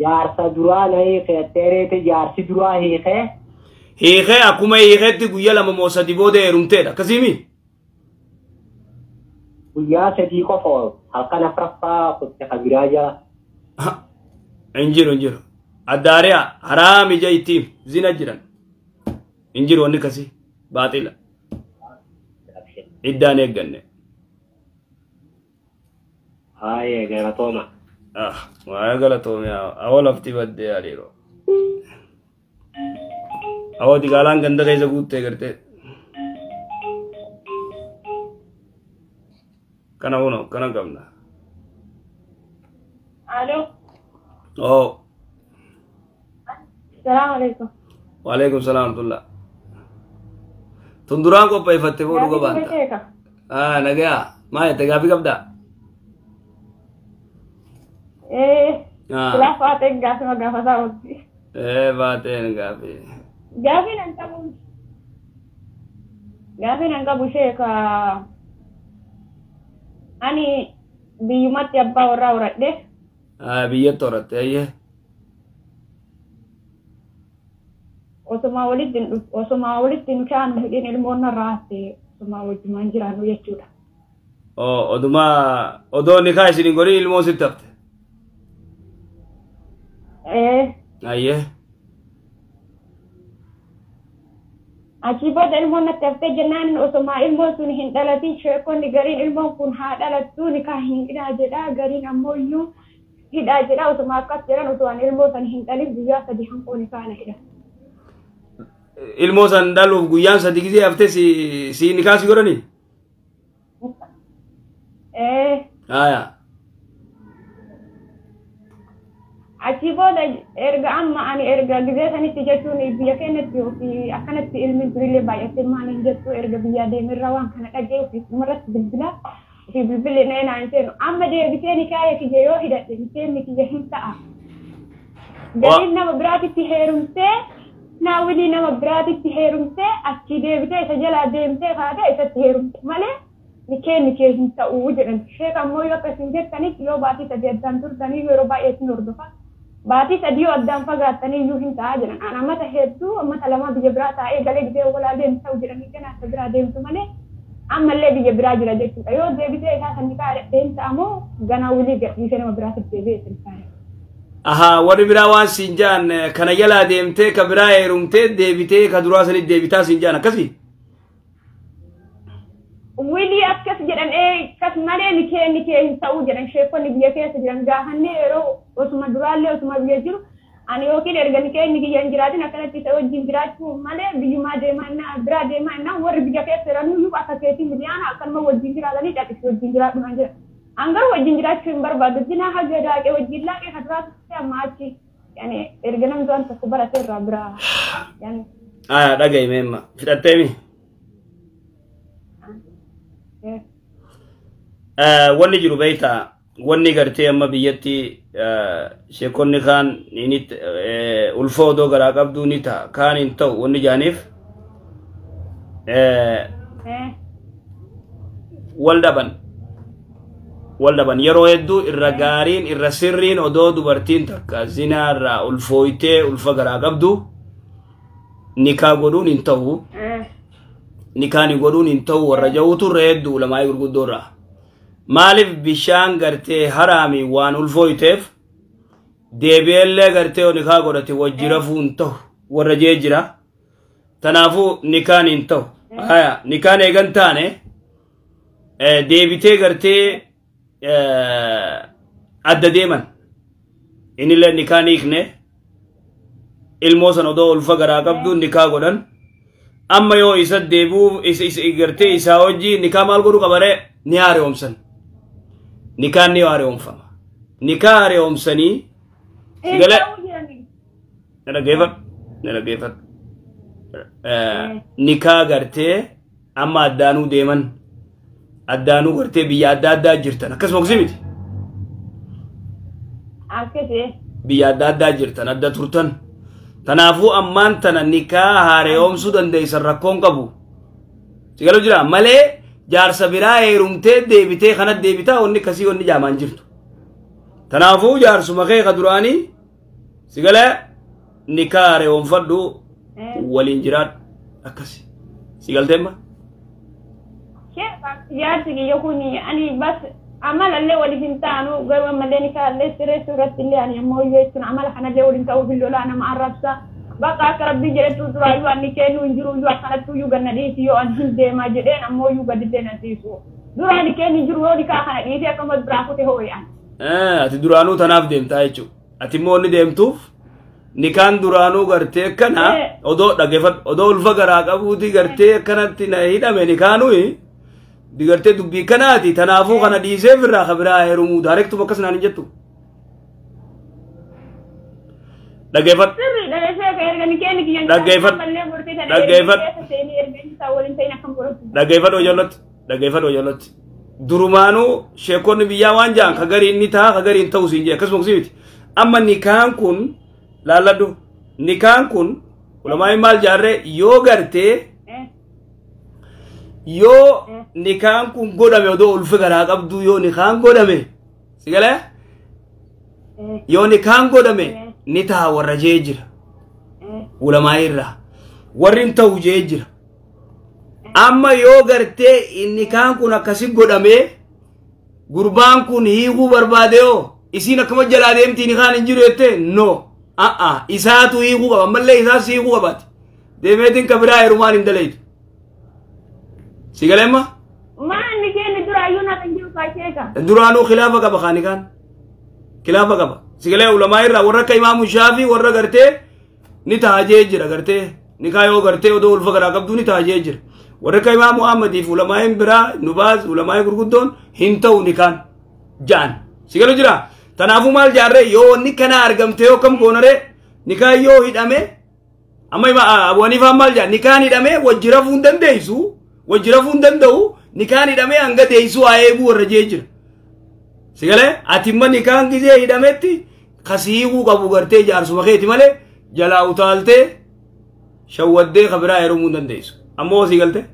Jaarsa duraa na hiikee jaarsi duraa hiikee. Hiikee akkuma hiikeetti guyyaa 2 moo 3 booda heerumteedha akkasiimi? Guyyaa 3 qofa oolu halkan afuraffaa kutte kabiraa jala. Hin jiru hin jiru. Addaariyaa haraam ija ittiin zina jiran. Hin jiru wanni akkasii baaxila. Iddaan eegganne. Haayee galatooma. Ah, waa galatoome awwa lafti baddee hariiroo. Awwa diqaalaan ganda keessa guuttee gartee. Kana huno kana qabna. Alo. Oh. Salaamu alaikum. Waalaikum salaam warahmatullah. Tun duraan qopheeffatte boo dhuga baanta. Ah, nagaa. Maa jette gaafii qabdaa? Eh. Ah. Silaa faateen gaafii gaafataa oolti. Eh, baateen gaafii. Gaafii nan qabu. Gaafin an qabu sheeka ani biyyumatti abbaa warraa horadhe. Biyyatti horatte ayyee. Osuma walitti nikaan hidhin ilmoon narraa hafte osuma wajjumaan jiraannu jechuudha. Oduma odoo nikaa isin hin godhin ilmoon sitti hafte. Ayyee. Achii booda ilmoon natti haftee jennaan osuma ilmoon sun hin dhalatin sheekonni gariin ilmoon kun haa dhalattu nikaa hin hidhaa jedha gariin ammoo iyyuu hidhaa jedha osuma akkas jedhan osoo ani ilmoo san hin dhalin guyyaa 3 hanqoo nikaa na hidha. Ilmoo san dhaluuf guyyaan 3 gisee haftee si nikaa si godhanii? Aya. Achii booda erga amma ani erga gizee sanitti jechuun biyya keenyatti ofii akkanatti ilmi durillee baay'atee maal hin jettu erga biyyaa deemirraa waan kana dhagee ofii dhumarratti bilbila ofii bilbilli na hin seenu amma deebisee nikaaya kiyya yoo hidhadhe nikeenni kiyya hin ta'a. Gariin nama biraatitti heerumtee naawwilii nama biraatitti heerumtee achii deebitee isa jalaa deemtee kaatee isatti heerumte malee nikeenni kee hin ta'uu jedhan. Sheek ammoo yoo akkasiin jettanitti yoo baatii 3 addaan turtanii yeroo baay'ee isin hordofa. Baatii 3 yoo addaan fagaattanii iyyuu hin ta'aa jedhan. An ammata hedduu ammata 2 biyya biraa taa'ee galee gisee walaa deemtu ta'u jedhanii ganaa isa biraa deemtu malee ammallee biyya biraa jira jechuudha. Yoo deebisee isaa san nikaa hidhadhee hin ta'amoo ganaa wilii gadhiisee nama biraatiif deebi'ee isin taa'e. Ahaa warri biraa waan siin jaan kana jalaa deemtee ka biraa heerumtee deebitee ka duraa sanitti deebitaa siin jaan akkasii? Wilii akkas jedhan akkas malee nikee hin ta'uu jedhan sheekonni biyya keessa jiran gaafannee yeroo osuma duraallee osuma biyya jiru ani yookiin erga nikeenni kiyya hin jiraatin akkanatti isa wajjin jiraachuu malee biyyumaa deemaa biraa deemaa innaan warri biyya keessa jiran iyyuu akka keetii miliyaana akkanuma wajjin jiraatanii dhaqisi wajjin jiraadhu naan jedhan. An garuu wajjin jiraachuu hin barbaadu. Dinaa haga daaqee wajjin laaqee kan duraatu amma achi yani erga namni waan tokko barate irraa biraa yani. Aya dhaga'i meemma fidhatteemi. Wanni jiru beektaa wanni gartee amma biyyatti sheekonni kaan ulfa odoo garaa qabduu ni ta'a kaan hin ta'u wanni jaaniif wal dhaban yeroo hedduu irra gaariin irra sirriin odoo dubartiin takka zinaa irraa ulfooytee ulfa garaa qabdu nikaa godhuun hin ta'u. Nikaani godhuun hin ta'u warra jawutu irra hedduu ulamaa'ii gurguddoo irraa. Maaliif bishaan gartee haraami waan ulfooyteef deebi'ellee gartee nikaa godhate wajji rafuu hin ta'u warra jee jira. Tanaafuu nikaan hin ta'u. Haya nikaan eegan taane deebitee gartee adda deeman. Innillee nikaan hiikne ilmoo san odoo ulfa garaa qabdu nikaa godhan. Amma yoo isa deebi'uuf isa gartee isaa wajji nikaa maal godhuu qabaree ni haaromsan. Nikaan ni haaromfama. Nikaa haaromsanii galee na dhaggeeffadhu. Nikaa gartee amma addaanuu deeman addaanuu gartee biyya adda addaa jirtan akkasuma gosi miti. Biyya adda addaa jirtan adda turtan. Tanaafuu ammaan tana nikaa haaromsuu dandeessan rakkoon qabu. Si galuu jira malee jaarsa biraa heerumtee deebitee kana deebitaa wanni akkasii wanni jaamaan jirtu. Tanaafuu jaarsuma kee ka duraanii si galee nikaa haaromfadhu waliin jiraadhu akkasi. Si galteemma? Jaarsi kiyya kun ani bas amalallee waliin hin taanu garuu ammallee nikaallee sirreessuu irratti illee ani ammoo jechuun amala kanallee waliin ta'uu billolaa nama arrabsa. Bakka akka rabbii jedhetu duraayyuu ani kennuu hin jiru iyyuu akkanattu iyyuu ganna dhiisi yoo ani hin deemaa jedheen ammoo iyyuu gadillee na dhiisu. Duraan kennu hin jiru yoo nikaa kana dhiisee akkasumas biraa kute hoo'an. Ati duraanuu tanaaf deemtaa jechuudha. Ati immoo inni deemtuuf nikaan duraanuu gartee akkana odoo dhaggeeffadhu odoo ulfa garaa qabuuti gartee akkanatti na hidhame nikaanuyi. Digartee dubbii kanaati tanaafuu kana dhiisee firraa ka biraa heerumuu daarektuma akkas naan hin jettu. Dhaggeeffadhu. Dhaggeeffadhu. Dhaggeeffadhu ijoollatti. Dhaggeeffadhu ijoollatti. Durumaanuu sheekonni biyyaa waan ja'an ka gariin ni ta'a ka gariin ta'u siin jee akkasuma si miti. Amma nikaan kun laalladhu nikaan kun ulamaa'iin maal jaarree yoo gartee Yoo nikaan kun godhame odoo ulfi garaa qabdu yoo nikaan godhame si galee yoo nikaan godhame ni ta'a warra jee jira. Ulamaa irraa warri hin ta'u jee jira. Amma yoo gartee nikaan kun akkasi godhame gurbaan kun hiikuu barbaade yoo isiin akkama jalaa deemtii nikaan hin jiru jettee no a'a isaatu hiikuu qaba ammallee isaas hiikuu qabaati. Deemeetiin ka biraa heerumaan hin dalaytu. Si galee amma? Maanni keenya duraayyuu na kan jiru kaasheeka. Duraanuu khilaafa qaba kaanikaan. Khilaafa qaba. Si galee ulamaa irraa warra akka Imaamu Shaafii warra gartee ni taajee jira gartee nikaa yoo gartee odoo ulfa garaa qabduu ni taajee jira. Warra akka Imaamu Ahmadiif ulamaa'in biraa Nubaaz ulamaa'in gurguddoon hin ta'u nikaan ja'an. Si galu jira. Tanaafuu maal jaarree yoo wanni kana argamte yoo kam goonaree nikaa yoo hidhame amma Abu Haniifaan maal jaa nikaan hidhame wajji rafuu hin dandeessu wajji rafuu hin danda'u nikaan hidhamee hanga deessuu haa eeguu warra jee jira. Si galee ati imma nikaan gizee hidhametti kasiiquu qabu gartee jaarsuma keeti malee jalaa utaaltee shawwaddee ka biraa heerumuu hin dandeessu. Ammoo sii galte?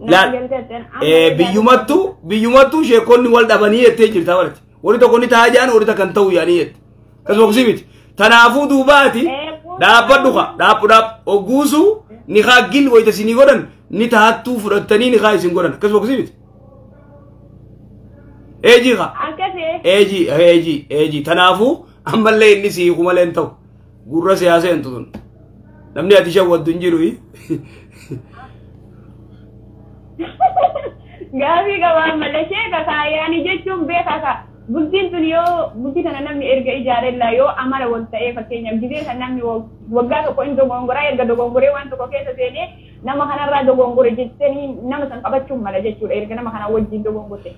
Laal biyyumattuu sheekonni wal dhabanii jettee jirta barate. Warri tokko ni ta'a jaan warri takka hin ta'u yaanii jette. Akkasuma kusii miti. Tanaafuu duubaati dhaabbadhu ka dhaabbu dhaab ogguusu nikaa gil wayita isinii godhan ni taattuu fudhattanii nikaa isin godhan akkasuma kusii miti. Eejii ka. Eejii eejii eejii tanaafuu ammallee inni sii hiiku malee hin ta'u. Gurra siyaasa hin tutun. Namni ati shawwaddu hin jiru. Gaafii qabaa malee sheeka kaayaanii jechuun beekaa ka. Bultiin tun yoo bultii kana namni erga ijaarellaa yoo amala wal ta'ee fakkeenyaaf gizee kan namni waggaa tokko hin dogongoraa erga dogongoree waan tokko keessa seenee nama kanarraa dogongore jettanii nama san qabachuun mala jechuudha erga nama kana wajjin dogongorte.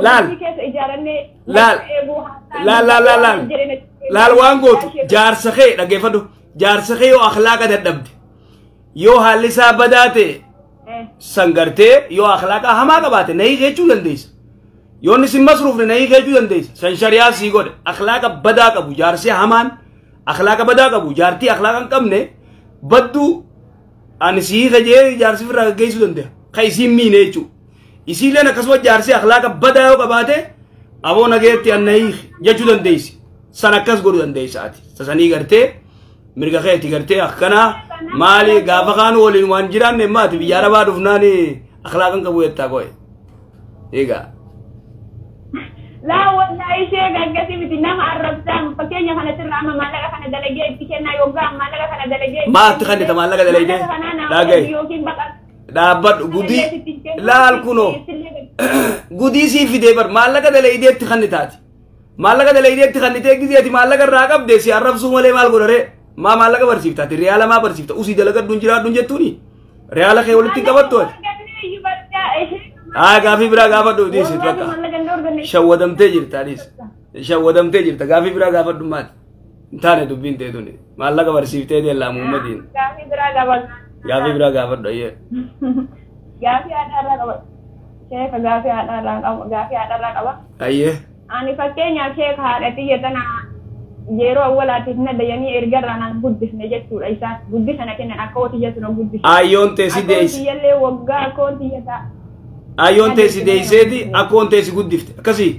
Laal laal laal laal laal laal waan gootu jaarsa kee dhaggeeffadhu jaarsa kee yoo akhlaaqa dadhabde yoo haalli isaa badaa ta'e san gartee yoo akhlaaqa hamaa qabaate na hiikechuu dandeessa. Yoo inni sin masruufne na hiikechuu dandeessa. San shari'aa sii godhe akhlaaqa badaa qabu jaarsee hamaan akhlaaqa badaa qabu jaartii akhlaaqa hin qabne badduu ani si hiika jee jaarsi ofirraa gaggeessuu danda'a. Ka isiin miine jechuudha. Isiilleen akkasuma jaarsee akhlaaqa badaa yoo qabaate aboo nageetti an na hiiki jechuu dandeessi. San akkas godhuu dandeessa ati. Sasanii gartee mirga keetti gartee akkanaa maali gaafa kaan waliin waan jiraanne maati biyya arabaa dhufnaan akhlaaqa hin qabu jettaa qo'e. Egaa. Laa wallahi sheeka akkasii miti nama arrabsaan fakkeenya kana sirraa amma maallaqa kana dalagee itti kennaa yookaan maallaqa kana dalagee. Maatti kannita maallaqa dalagee. Dhagaye. Dhaabbadhu gudii laal kunoo gudii sii fidee bar maallaqa dalagee itti kannitaati. Maallaqa dalagee itti kannitee gizeeti maallaqa irraa qabdee si arrabsuu malee maal godharee maa maallaqa barsiiftaati riyaala maa barsiifta usii dalagadhuun jiraadhuun jettuuni riyaala kee walitti qabattu ati. Gaafii biraa gaafadhu dhiisi bakka. Shawwadamtee jirta dhiisi. Shawwadamtee jirta gaafii biraa gaafadhu maati. Hin taane dubbiin ta'e tuni. Maallaqa barsiiftee deellaa Muhammadiin. Gaafii biraa gaafadhu. Gaafii biraa gaafadhu ayyee. Gaafii haadhaarraa qaba. Sheeka gaafii haadhaarraa qaba. Gaafii haadhaarraa qaba. Ayyee. Ani fakkeenyaaf sheeka haadha xiyya tana yeroo awwalaatiif na dayanii ergarraa naan guddisne jechuudha isaan guddisa na kennan akka hootiyya na guddisne. Ayyoon teessi deessi. Akkoon waggaa akkoon xiyya ta'a. Ayyoon teessi deesseeti akkoon teessi guddifte akkasii.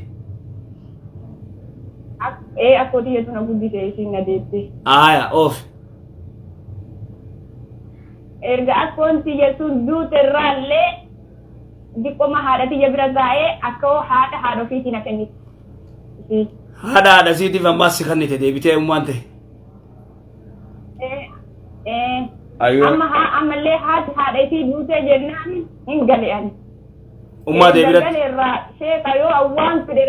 Akkoo xiyyatu na guddise isiin na deette. Aayaa oof. Erga akkoon xiyya sun duuterraallee diqqoma haadha xiyya bira taa'ee akka haadha haadha ofiitii na kennite. Haadha haadha siitiif ammaas si kennite deebitee ummaan ta'e. Amma ammallee haati haadha isii duutee jennaan hin gale ani. Ummaa deebiratti. Galeerraa sheeka yoo waan fedhe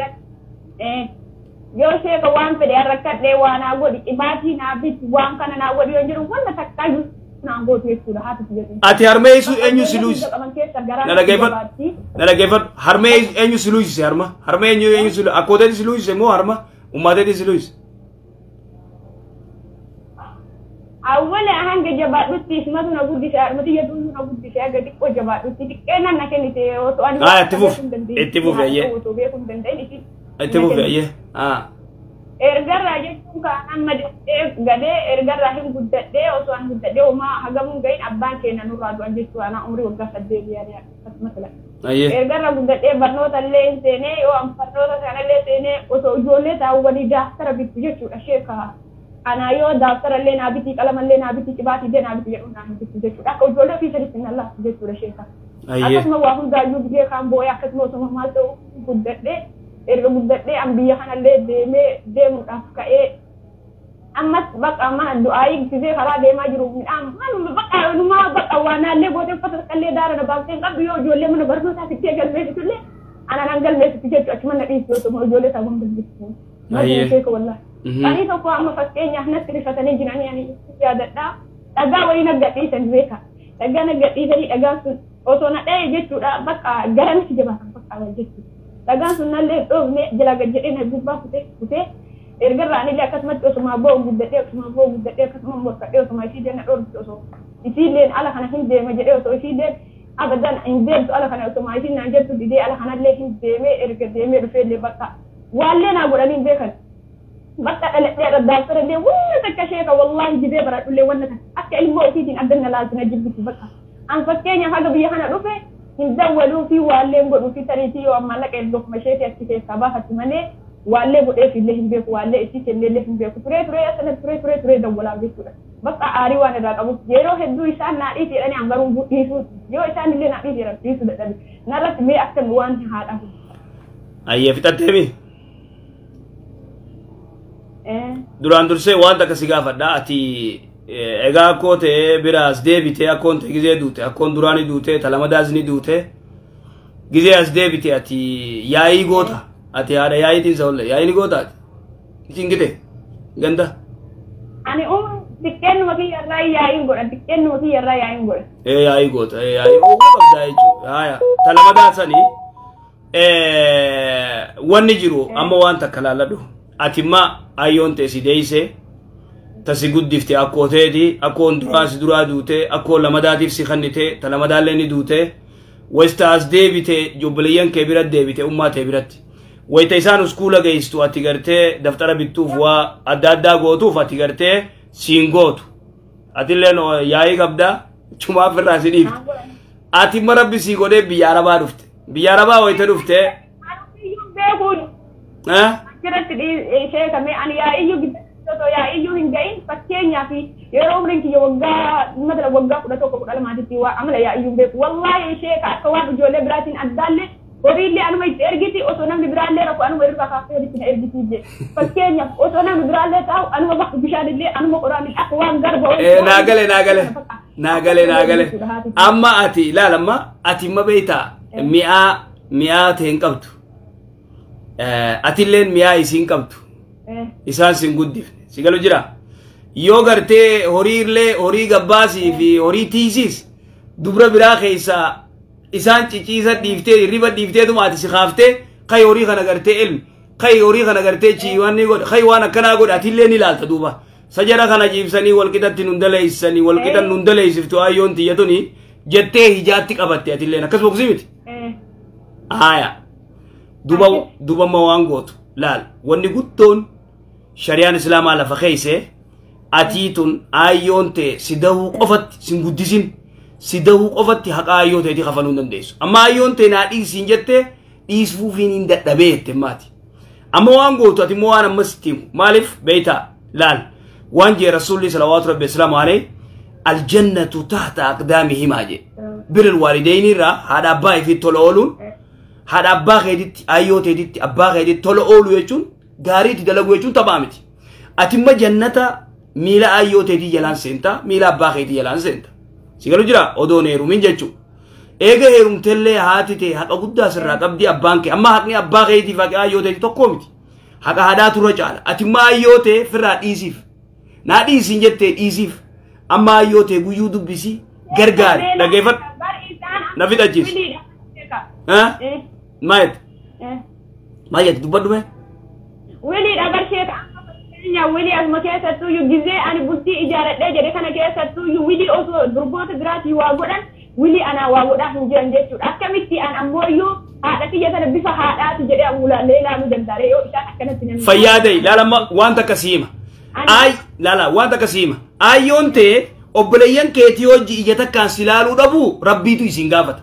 yoo sheeka waan fedhe rakkadhee waa naa godhi qibaatii naa biti waan kana naa godhi yoo jiru wanta takkaayyuu naa gootu jechuudha haati jedhu. Ati harmee eenyu si luusise? Na dhaggeeffadhu. Na dhaggeeffadhu. Harmee eenyu si luusise harma? Harmee eenyu eenyu si akkooteeti si luusise moo harma? Ummaateeti si luusise? Awwala hanga jabaadhutti isumatu na guddise harmati jedhu na guddise aga xiqqoo jabaadhutti xiqqeennan na kennite osoo ani. Itti fufi. Itti fufi ayyee. Osoo beekuu hin danda'in Itti fufi ayyee. Ergarraa jechuun kan amma galee ergarraa hin guddadhee osoo an guddadhee homaa hagamuun gahin abbaan keenya nurraa du'an jechuudha. Anaa umrii waggaa 8 yaadee masala. Ergarraa guddadhee barnoota illee hin seenee yoo an barnoota kanallee seenee osoo ijoollee taa'uwwanii daaftara bittu jechuudha sheeka. Anaa yoo daaftara illee naa bitii qalama illee naa bitii cibaatii illee naa bitii jedhu naa hin bittu jechuudha. Akka ijoollee ofii sadiitti hin laaftu jechuudha sheeka. Akkasuma waa hundaayyuu biyyee kaan boo'ee akkasuma osoo maal ta'u guddadhee erga guddadhee an biyya kanallee deemee deemuudhaaf ka'ee ammas bakka mana du'aayii gisee karaa deemaa jiru midhaan manuma bakka numaa bakka waanaallee gootee uffata takkallee daara na baastee hin qabdu yoo ijoollee mana barnootaa fittee galmeessitullee ana nan galmeessitu jechuudha achuma na dhiistu osoo ijoollee ta'uu galmeessitu. Maal wallahi. Ani tokko amma fakkeenyaaf natti rifatanii jiranii ani yaadadhaa dhagaa wayii naggadhiisan beeka dhagaa naggadhiisanii dhagaan sun osoo na dha'e jechuudha bakka gara natti jabaatan bakka jechuudha. Dhagaan sun nallee dhoofne jala gad jedhee na gubbaa kutee ergarraa anillee akkasumatti osuma boo'u guddadhee osuma boo'u guddadhee akkasuma morkadhee osuma isiillee na dhoorgite osoo isiilleen ala kana hin deema jedhee osoo isiilleen abadan hin deemtu ala kana osuma isiin naan jettu didee ala kanallee hin deemee erga deemee dhufeellee bakka waallee naa godhanii hin beekan. Bakka dhaladhee daaftarallee wanna takka sheeka wallaahi jibee baradhullee wanna takka akka ilmoo ofiitiin adda na laaltu na jibbiti bakka. An fakkeenyaaf haga biyya kana dhufe hin dawwaluu fi waallee godhuu fi tariitii yoo amma laqa ergofuma isheetii achi keessaa baafatti malee waallee godheef illee hin beeku waallee itti kennee hin beeku turee turee asana turee turee turee dawwalaa jechuudha. Bakka aarii waan irraa qabuuf yeroo hedduu isaan naa dhiisi jedhanii an garuu dhiisuu yoo isaan illee naa dhiisi jedhan dhiisuu dadhabe narratti mee akkam waan haadha. Ayyee fixatteemi. Duraan dursee waan takka si gaafadha ati egaa akkoo ta'ee biraas deebitee akkoon ta'e gizee duute akkoon duraanii duute talamadaas ni duute gizee as deebite ati yaa'ii goota ati haadha yaa'iitiin sa olle yaa'ii ni goota ati cingite ganda. Ani xiqqeennuma kiyya irraa yaa'iin godha xiqqeennuma kiyya irraa yaa'iin godha. Yaa'ii goota yaa'ii oguu qabdaa jechuudha haaya talamadaa sanii wanni jiru amma waan takka laalladhu ati imma ayyoon ta'e si deeyse tasi guddifte akkoo teeti akkoon duraa si duraa duute akkoo lamadaatiif si kennite ta lamadaallee ni duute wayita as deebite obboleeyyan kee bira deebite ummaa tee biratti wayita isaan uskuula geessitu ati gartee daftara bittuuf waa adda addaa gootuuf ati gartee siin gootu atilleen yaa'ii qabda cumaaf irraa si dhiifte ati imma rabbi sii godhee biyya arabaa dhufte biyya arabaa wayita dhufte. Achirratti sheekame ani yaa'iyyuu osoo yaa'iyyuu hin gahin fakkeenyaaf yeroo umriin kiyya waggaa matala waggaa 11 12 waa amala yaa'iyyuu beeku wallaahi sheeka akka waan ijoollee biraatiin addaallee horiillee anuma itti ergiti osoo namni biraallee rafu anuma irraa kaaftee walitti na ergiti jee fakkeenyaaf osoo namni biraallee taa'u anuma bakka bishaanillee anuma qoraanillee akka waan garba. Naagale naagale naagale naagale amma ati ilaal amma ati imma beektaa mi'aa mi'aa ta'e hin qabdu atilleen mi'aa isiin qabdu. Isaan sin guddifne si galu jira yoo gartee horiillee horii gabbaasii fi horii tiisiis dubra biraa keessaa isaan ciciisa dhiiftee hirriba dhiifteetuma ati si kaaftee kai horii kana gartee ilmi kai horii kana gartee ciiwaan ni godha kai waan akkanaa godha atillee ni ilaalta duuba sajara kana ciibsanii walqixatti nun daleessanii walqixa nun daleessiftu ayyoon tiyyatuni jettee hijaatti qabatte atilleen akkasuma kusii miti. Haaya duuba ma waan gootu laal wanni guddoon shari'aan islaamaa lafa keeyse atii tun ayyoon ta'e si dahuu qofatti sin guddisin si dahuu qofatti haqa ayyoo ta'eeti kafaluu hin dandeessu. Amma ayyoon ta'e naa dhiisiin jettee dhiisuufiin hin dadhabee jette maati. Amma waan gootu ati immoo waan ammas itti himu maaliif beeytaa laal waan jee rasuulli salawaatu rabbi islaamu alayhi aljannatu tahta aqdaamihimaa jee biril waalideyni irraa haadha abbaa fi tola ooluun haadha abbaa keetitti ayyoo teetitti abbaa keetitti tola oolu jechuun gaariitti dalagu jechuun taphaa miti. Ati imma jannata miila ayyoo teetii jalaan seenta miila abbaa keetii jalaan seenta. Si galu jira odoon heerumin jechuudha. Eega heerumtellee haati ta'e haqa guddaa sirraa qabdi abbaan kee amma haqni abbaa keetiif haqa ayyoo teetii tokko miti. Haqa haadhaatu irra caala. Ati imma ayyoo ta'e firraa dhiisiif. Naa dhiisiin jettee dhiisiif. Amma ayyoo ta'e guyyuu dubbisii gargaari dhaggeeffadhu. Na fixachiisi. Maayet. Maayet dubbadhu mee. Wiliidha barsheeta amma fakkeenya wilii asuma keessattuyyuu gizee ani bultii ijaaradhee jedhe kana keessattuyyuu wilii osoo durboota biraatii waa godhan wilii anaa waa godhaa hin jiran jechuudha. Akkamitti an ammooyyuu Haadha kiyya tana bifa haadhaati jedhee awwaallee ilaaluu danda'a yoo isaan akkanatti namni. Fayyaa laala wanta akkasii hima. Ay laala wanta akkasii hima. Ayyoon ta'e obboleeyyan keetii hojii ija takkaan si ilaaluu dhabu rabbiitu isin gaafata.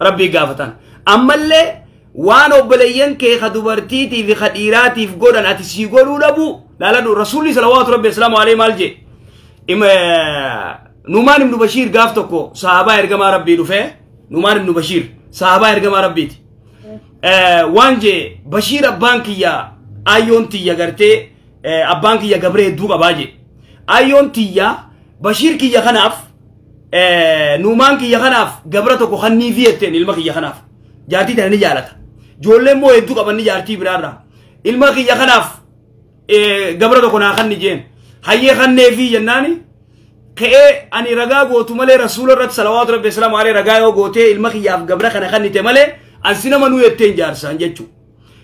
Rabbii gaafatan. Ammallee waan obboleeyyan kee ka dubartiitii fi ka dhiiraatiif godhan ati sii godhuu dhabu laala rasuulli salawaatu rabbi islaamu alayhi maal jee. Numaan ibnu Bashiir gaaf tokko sahabaa ergamaa rabbii dhufee Numaan ibnu Bashiir sahabaa ergamaa rabbiiti. Waan jee Bashiir abbaan kiyya ayyoon tiyya gartee abbaan kiyya gabree hedduu qabaa jee. Ayyoon tiyya Bashiir kiyya kanaaf Numaan kiyya kanaaf gabra tokko kanniifi jetteen ilma kiyya kanaaf jaartii tana ni jaalata. Ijoollee immoo hedduu qaban ni jaartii biraarraa. Ilma kiyya kanaaf gabra tokko naa kanni jeen. Hayyee kanneefi jennaani ka'ee ani ragaa gootu malee rasuula irratti salawaatu rabbi islaamu alayhi ragaa yoo gootee ilma kiyyaaf gabra kana kannite malee ansi nama nuu jetteen jaarsaan jechuudha.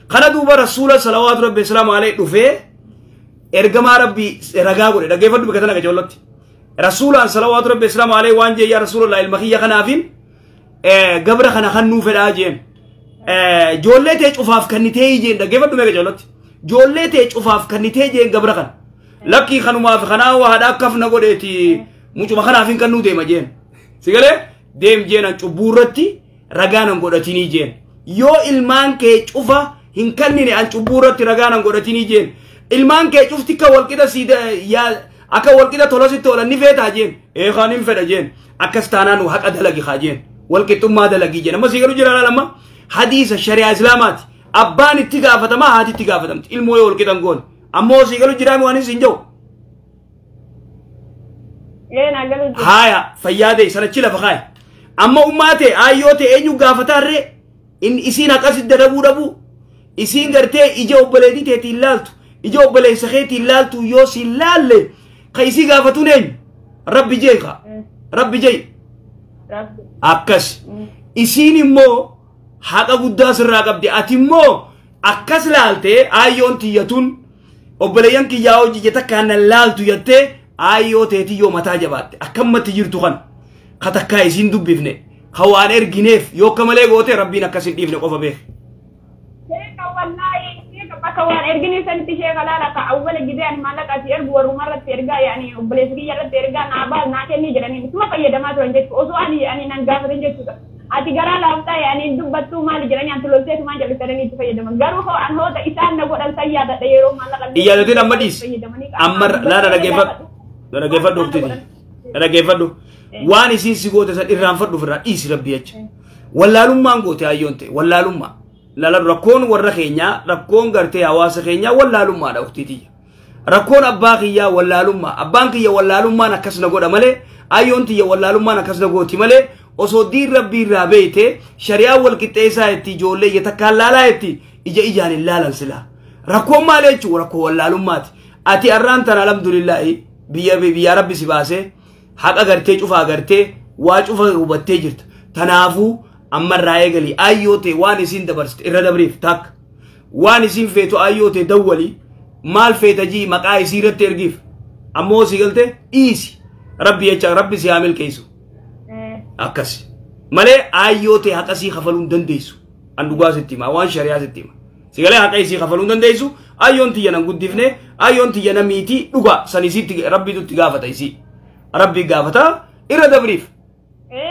Kana duuba rasuula salawaatu rabbi islaamu alayhi dhufee ergamaa rabbii ragaa godhe dhaggeeffadhu bakka tana qajeellotti. Rasuulaan salawaatu rabbi islaamu alayhi waan jee yaa rasuulallah ilma kiyya kanaafin gabra kana kannuu fedhaa jeen. Ijoollee ta'e cufaaf kannitee jeen dhaggeeffadhu mee qajeellotti. Ijoollee ta'e cufaaf kannitee jeen gabra kana. Lakkii kanumaaf kanaa haadha akkaf na godheeti mucuma kanaaf hin kannuu deema jeen. Sigalee deem jeen an cubbuu irratti ragaa nan godhatinii jeen. Yoo ilmaan kee cufa hin kannine an cubbuu irratti ragaa nan godhatinii jeen. Ilmaan kee cufti akka walqixa akka walqixa tolasitti oolan ni feetaa jeen. Eekaan hin fedha jeen. Akkas taanaan haqa dalagi haa jeen. Walqixxummaa dalagii jeen. Amma siigaluu jira lama hadiisa shari'aa islaamaati. Abbaan itti gaafatamaa haati itti gaafatamti. Ilmoo yoo walqixan goone. Ammoo siigaluu jiraame waan isin jiru. Haaya fayyaa ta'e sanachi lafa kaaya. Amma ummaa ta'e ayyoo ta'e eenyu gaafataarree isiin akkasitti dadhabuu dhabu isiin gartee ija obboleettii teetiin laaltu ija obboleessa keetiin laaltu yoo siin laalle ka isii gaafatuun eenyu rabbi jee ka rabbi jee akkas isiin immoo haqa guddaa sirraa qabdi ati immoo akkas laaltee ayyoon tiyyatuun obboleeyyan kiyyaa hojii jetta kan laaltu jettee ayyoo teetii yoo mataa jabaatte akkamatti jirtu kan ka takkaa isiin dubbifne ka waan ergineef yoo akka malee goote rabbiin akkas hin dhiifne qofa beek. Bakka waan ergine sanitti sheeka laala ka awwala gizee ani maallaqa ati ergu warruma irratti ergaa yaani obboleessa kiyya irratti ergaa naa baal naa kennii jedhanii isuma fayyadamaa turan jechuudha osoo ani nan gaafatan jechuudha. Ati garaa laaftaa yaani dubbattuu maali jedhanii anti lolteetu maal jedhanii itti fayyadaman garuu hoo an hoota isaan na godhan san yaadadha yeroo maallaqa. Iyyaadatiin amma dhiisi amma laala dhaggeeffadhu dhaggeeffadhu oftiti dhaggeeffadhu waan isiin si goote san irraanfadhu ofirraa dhiisi rabbi jecha wallaalummaan goote ayyoon ta'e wallaalummaa laala rakkoon warra keenyaa rakkoon gartee hawaasa keenyaa wallaalummaadha oftiti rakkoon abbaa kiyyaa wallaalummaa abbaan kiyya wallaalummaan akkas na godha malee ayyoon tiyya wallaalummaan akkas na gooti malee osoo diin rabbii irraa beeyte shari'aa wal qixxeessaa itti ijoollee ija takkaan laalaa itti ija ijaan hin laalan silaa rakkoon maal jechuu rakkoo wallaalummaati ati arraan tana alhamdulillaahi biyya rabbi si baasee haqa gartee cufaa gartee waa cufa hubattee jirta tanaafuu ammarraa eegali ayyoo ta'e waan isiin dabarsite irra dabriif takka waan isiin feetu ayyoo ta'e dawwali maal feeta jii maqaa isii irratti ergiif ammoo si galte dhiisi rabbi jecha rabbi si haa milkeessu. Akkas malee ayyoo ta'e haqa isii kafaluu hin dandeessu an dhugaa sitti hima waan shari'aa sitti hima si galee haqa isii kafaluu hin dandeessu ayyoon tiyya nan guddifne ayyoon tiyya na miitii dhugaa san isiitti rabbiitu itti gaafata isii rabbi gaafata irra dabriif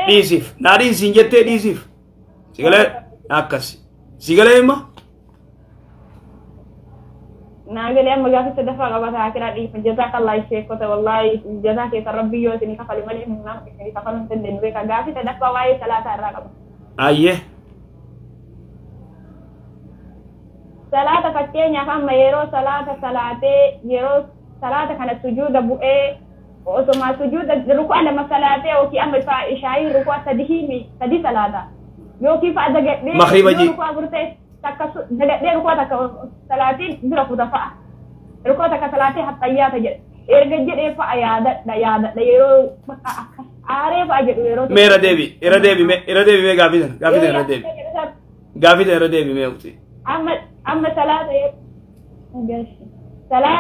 dhiisiif naa dhiisiin jettee dhiisiif si galee akkas si galee hima. Naa galee amma gaafa sadaffaa qabata akiraa dhiifa jazaakallaa sheekota wallaahi jazaa keessa rabbi yoo isin kafale malee humnaa isin kafaluu hin dandeenyu beeka gaafi sadaffaa waa'ee salaataa irraa qaba. Ayyee. Salaata fakkeenyaaf amma yeroo salaata salaatee yeroo salaata kana sujuuda bu'ee osoma sujuuda ruku'a lama salaatee yookiin amma ishaayii ruku'a sadi salaata yookiin fa'a dagadhee ruku'a afur ta'e takka dagadhee ruku'a takka salaatiin bira kuta fa'a ruku'a takka salaatee haxayyaata jedhe erga jedhee fa'a yaadadha yeroo bakka akkas aaree fa'a jedhu yeroo. Mee irra deebi irra deebi mee gaafii sana gaafii sana irra deebi gaafii sana irra deebi mee uti. Amma salaata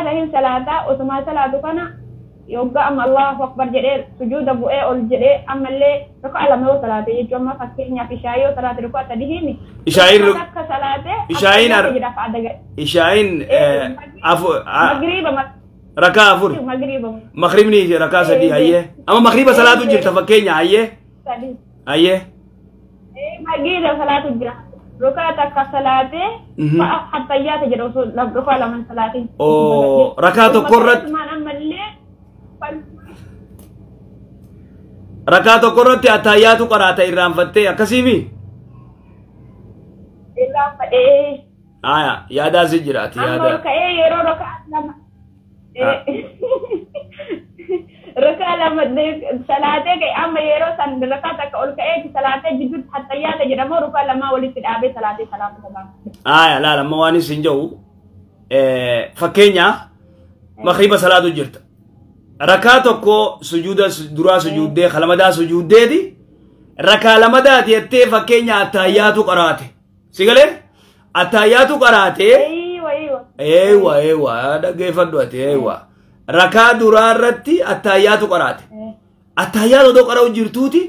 hin salaataa osuma salaatu kana Yoggaa amma Allahu akbar jedhee sujuuda bu'ee ol jedhee ammallee rukaa lama yoo salaate jechuun amma fakkeenyaaf ishaa yoo salaate rukaa sadii himi. Ishaa'iin Akka salaate. Ishaa'iin afur. Magriiba. Rakaa afur. Magriiba. Magriibni rakaa sadii hayyee. Amma magriiba salaatu jirta fakkeenya hayyee. Sadii. Hayyee. Magriiba salaatu jira. Rukaa takka salaatee. Hattayyaata jedha osoo rukaa lama salaatiin. Oo rakaa tokko irratti. Ammallee. Rakaa tokko irratti attayyaatu qaraata irraanfattee akkasiimi? Irraanfadhee. Aya yaadaa si jiraati yaada. Amma ol ka'ee yeroo rakaa lama. Rakaa lama salaatee ka'e amma yeroo san rakaa takka ol ka'ee salaatee jidduutti hattayyaata jedhamoo rukaa lamaa walitti dhaabee salaatee salaama salaama. Aya laala amma waan isin jedhu fakkeenya magriiba salaatu jirta. Rakaa tokko sujuuda duraa sujuuddee kalamadaa sujuuddeeti rakaa lamadaati jettee fakkeenya attayyaatu qaraate. Si galee? Attayyaatu qaraate. Eewa eewa dhaggeeffadhu ati eewa. Rakaa duraa irratti attayyaatu qaraate. Attayyaatu odoo qara'u jirtuuti.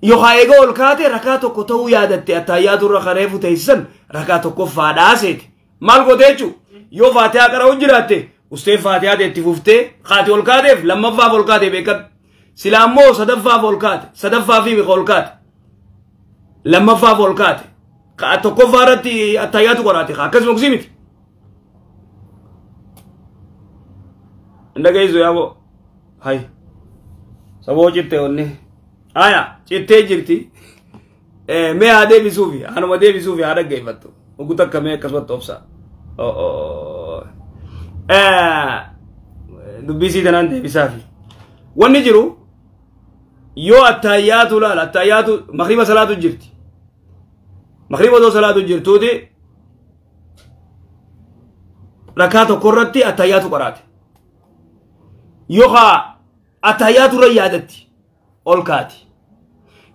Yookaan eega ol kaate rakaa tokko ta'uu yaadatte attayyaatu irra kareefu teessisan rakaa tokkoffaa dhaaseeti. Maal goote jechuun yoo faatihaa qara'u jiraatte ustee faatihaa itti fuftee kaati ol kaateef lammaffaaf ol kaate beekadhu. Silaa immoo sadaffaaf ol kaate sadaffaaf ol kaate lammaffaaf ol kaate tokkoffaa irratti attayyaatu qoraate akkasuma kusii miti. Dhageessu yaaboo hay saboo cittee onni aya cittee jirti mee haa deebisuufi anuma deebisuufi haa dhaggeeffattu ugu takka mee akkasumatti obsa. Dubbisii tanaan deebisaafi. Wanni jiru yoo attayyaatu laala attayyaatu magriiba salaatu jirti. Magriiba odoo salaatu jirtuuti rakaa tokko irratti attayyaatu qaraate. Yookaan attayyaatu irra yaadatti ol kaati.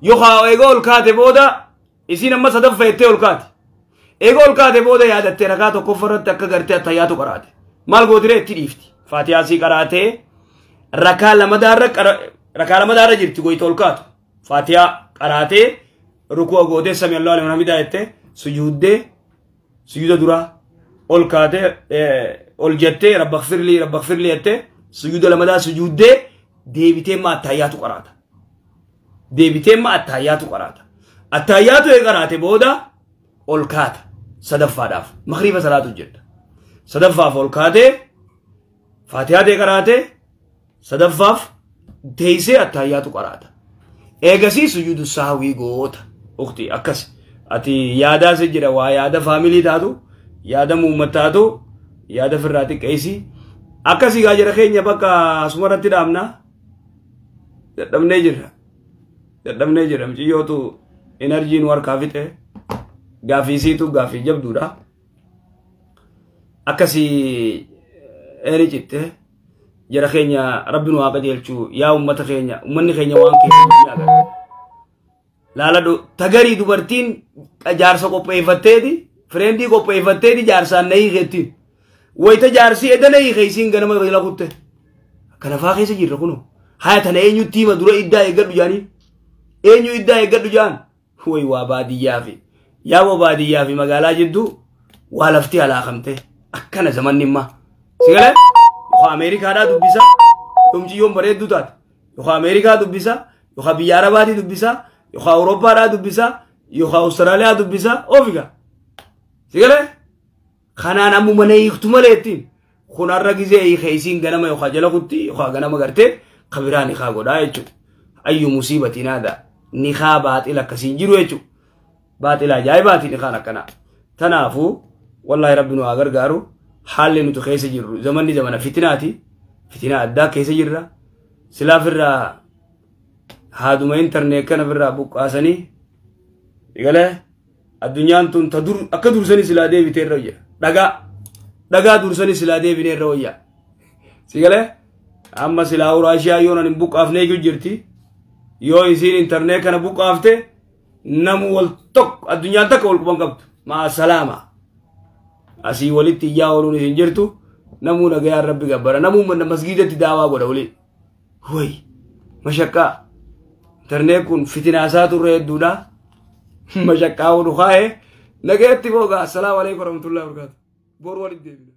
Yookaan eega ol kaate booda isiin amma sadaffa jettee ol kaati. Eega ol kaate booda yaadattee rakaa tokkoffaa irratti akka gartee attayyaatu qaraate. Maal gootiree itti dhiifti. Faatihaa sii qaraatee rakaa lamadaarra jirti goyita ol kaatu. Faatihaa qaraatee rukuu gootee sami Allahu liman hamidaa jettee sujuuddee sujuuda duraa ol kaatee ol jettee rabbaghfirlii rabbaghfirlii jettee sujuuda lamadaa sujuuddee deebitee ma attayyaatu qaraata. Deebitee ma attayyaatu qaraata. Attayyaatu ee qaraate booda ol kaata sadaffaadhaaf magriiba salaatu jedha. Sadaffaaf ol kaatee faatihaa ta'e qaraatee sadaffaaf teessee attayyaatu qaraata. Eegasii sujuudu saawwii goota. Ukti akkas ati yaadaa si jira waa yaada faamilii taatu yaada muummataatu yaada firraa xiqqeessi. Akkasii gaa jira keenya bakka asumarratti dhaabna. Dadhabnee jirra. Dadhabnee jirra. Mucayyootu enerjii nu harkaa fixe. Gaaffiisiitu gaaffii jabduudha. Akkasii eeri citte jara keenya rabbi nu haa qajeelchu yaa uummata keenya uummanni keenya waan keessa ni agarra. Laaladhu tagarii dubartiin jaarsa qopheeffatteeti fireendii qopheeffatteeti jaarsaan na hiikeettiin. Wayita jaarsii edda na hiike isiin ganama jala kutte. Kana faa keessa jirra kunoo. Haya tana eenyutti hima dura iddaa eeggadhu jaanii. Eenyu iddaa eeggadhu jaan. Wayi waa baadiyyaa fi yaaboo baadiyyaa fi magaalaa jidduu waa lafti halaakamte. Akkana zamanni immaa. Si galee? Yookaan Ameerikaadhaa dubbisa. Yomciyyoon bareedduu taate. Yookaan Ameerikaa dubbisa. Yookaan biyya Arabaatii dubbisa. Yookaan Awurooppaadhaa dubbisa. Yookaan Awustiraaliyaa dubbisa. Ofiga. Si galee? Kanaan ammuma na hiiktu malee ittiin. Kun har'a gizee hiikee isiin ganama yookaan jala kutti yookaan ganama gartee kabiraa nikaa godhaa jechuudha. Ayyu musiibatiin aadaa. Nikaa baaxila akkasiin jiru jechuudha. Baaxila ajaa'ibaati nikaan akkanaa. Tanaafuu wallahi rabbi nu haa gargaaru. Haalli nuti keessa jirru zamanni zamana fitinaati. Fitina addaa keessa jirra. Silaa firraa haaduma intarneet kana firraa buqqaasanii galee addunyaan tun ta dur akka dursanii silaa deebitee irra wayya. Dhagaa dursanii silaa deebinee irra wayya. Si galee amma silaa Awuraashiyaa yoo nan hin buqqaafne eeguu jirti. Yoo isiin intarneet kana buqqaafte namu wal tokko addunyaan takka wal quban qabdu. Maa salaama. Asii walitti iyyaa ooluun isin jirtu Namuu nagayaan rabbi gabbara. Namuu masgiidatti daawaa godha wali. Way mashaqqaa. Internet kun fitinaa isaa turre hedduudha. Mashaqqaa hodhu kaa'ee nagayatti boogaa. Assalaamu alaikum warahmatullahi wabarakatuh. Boru walitti deebina.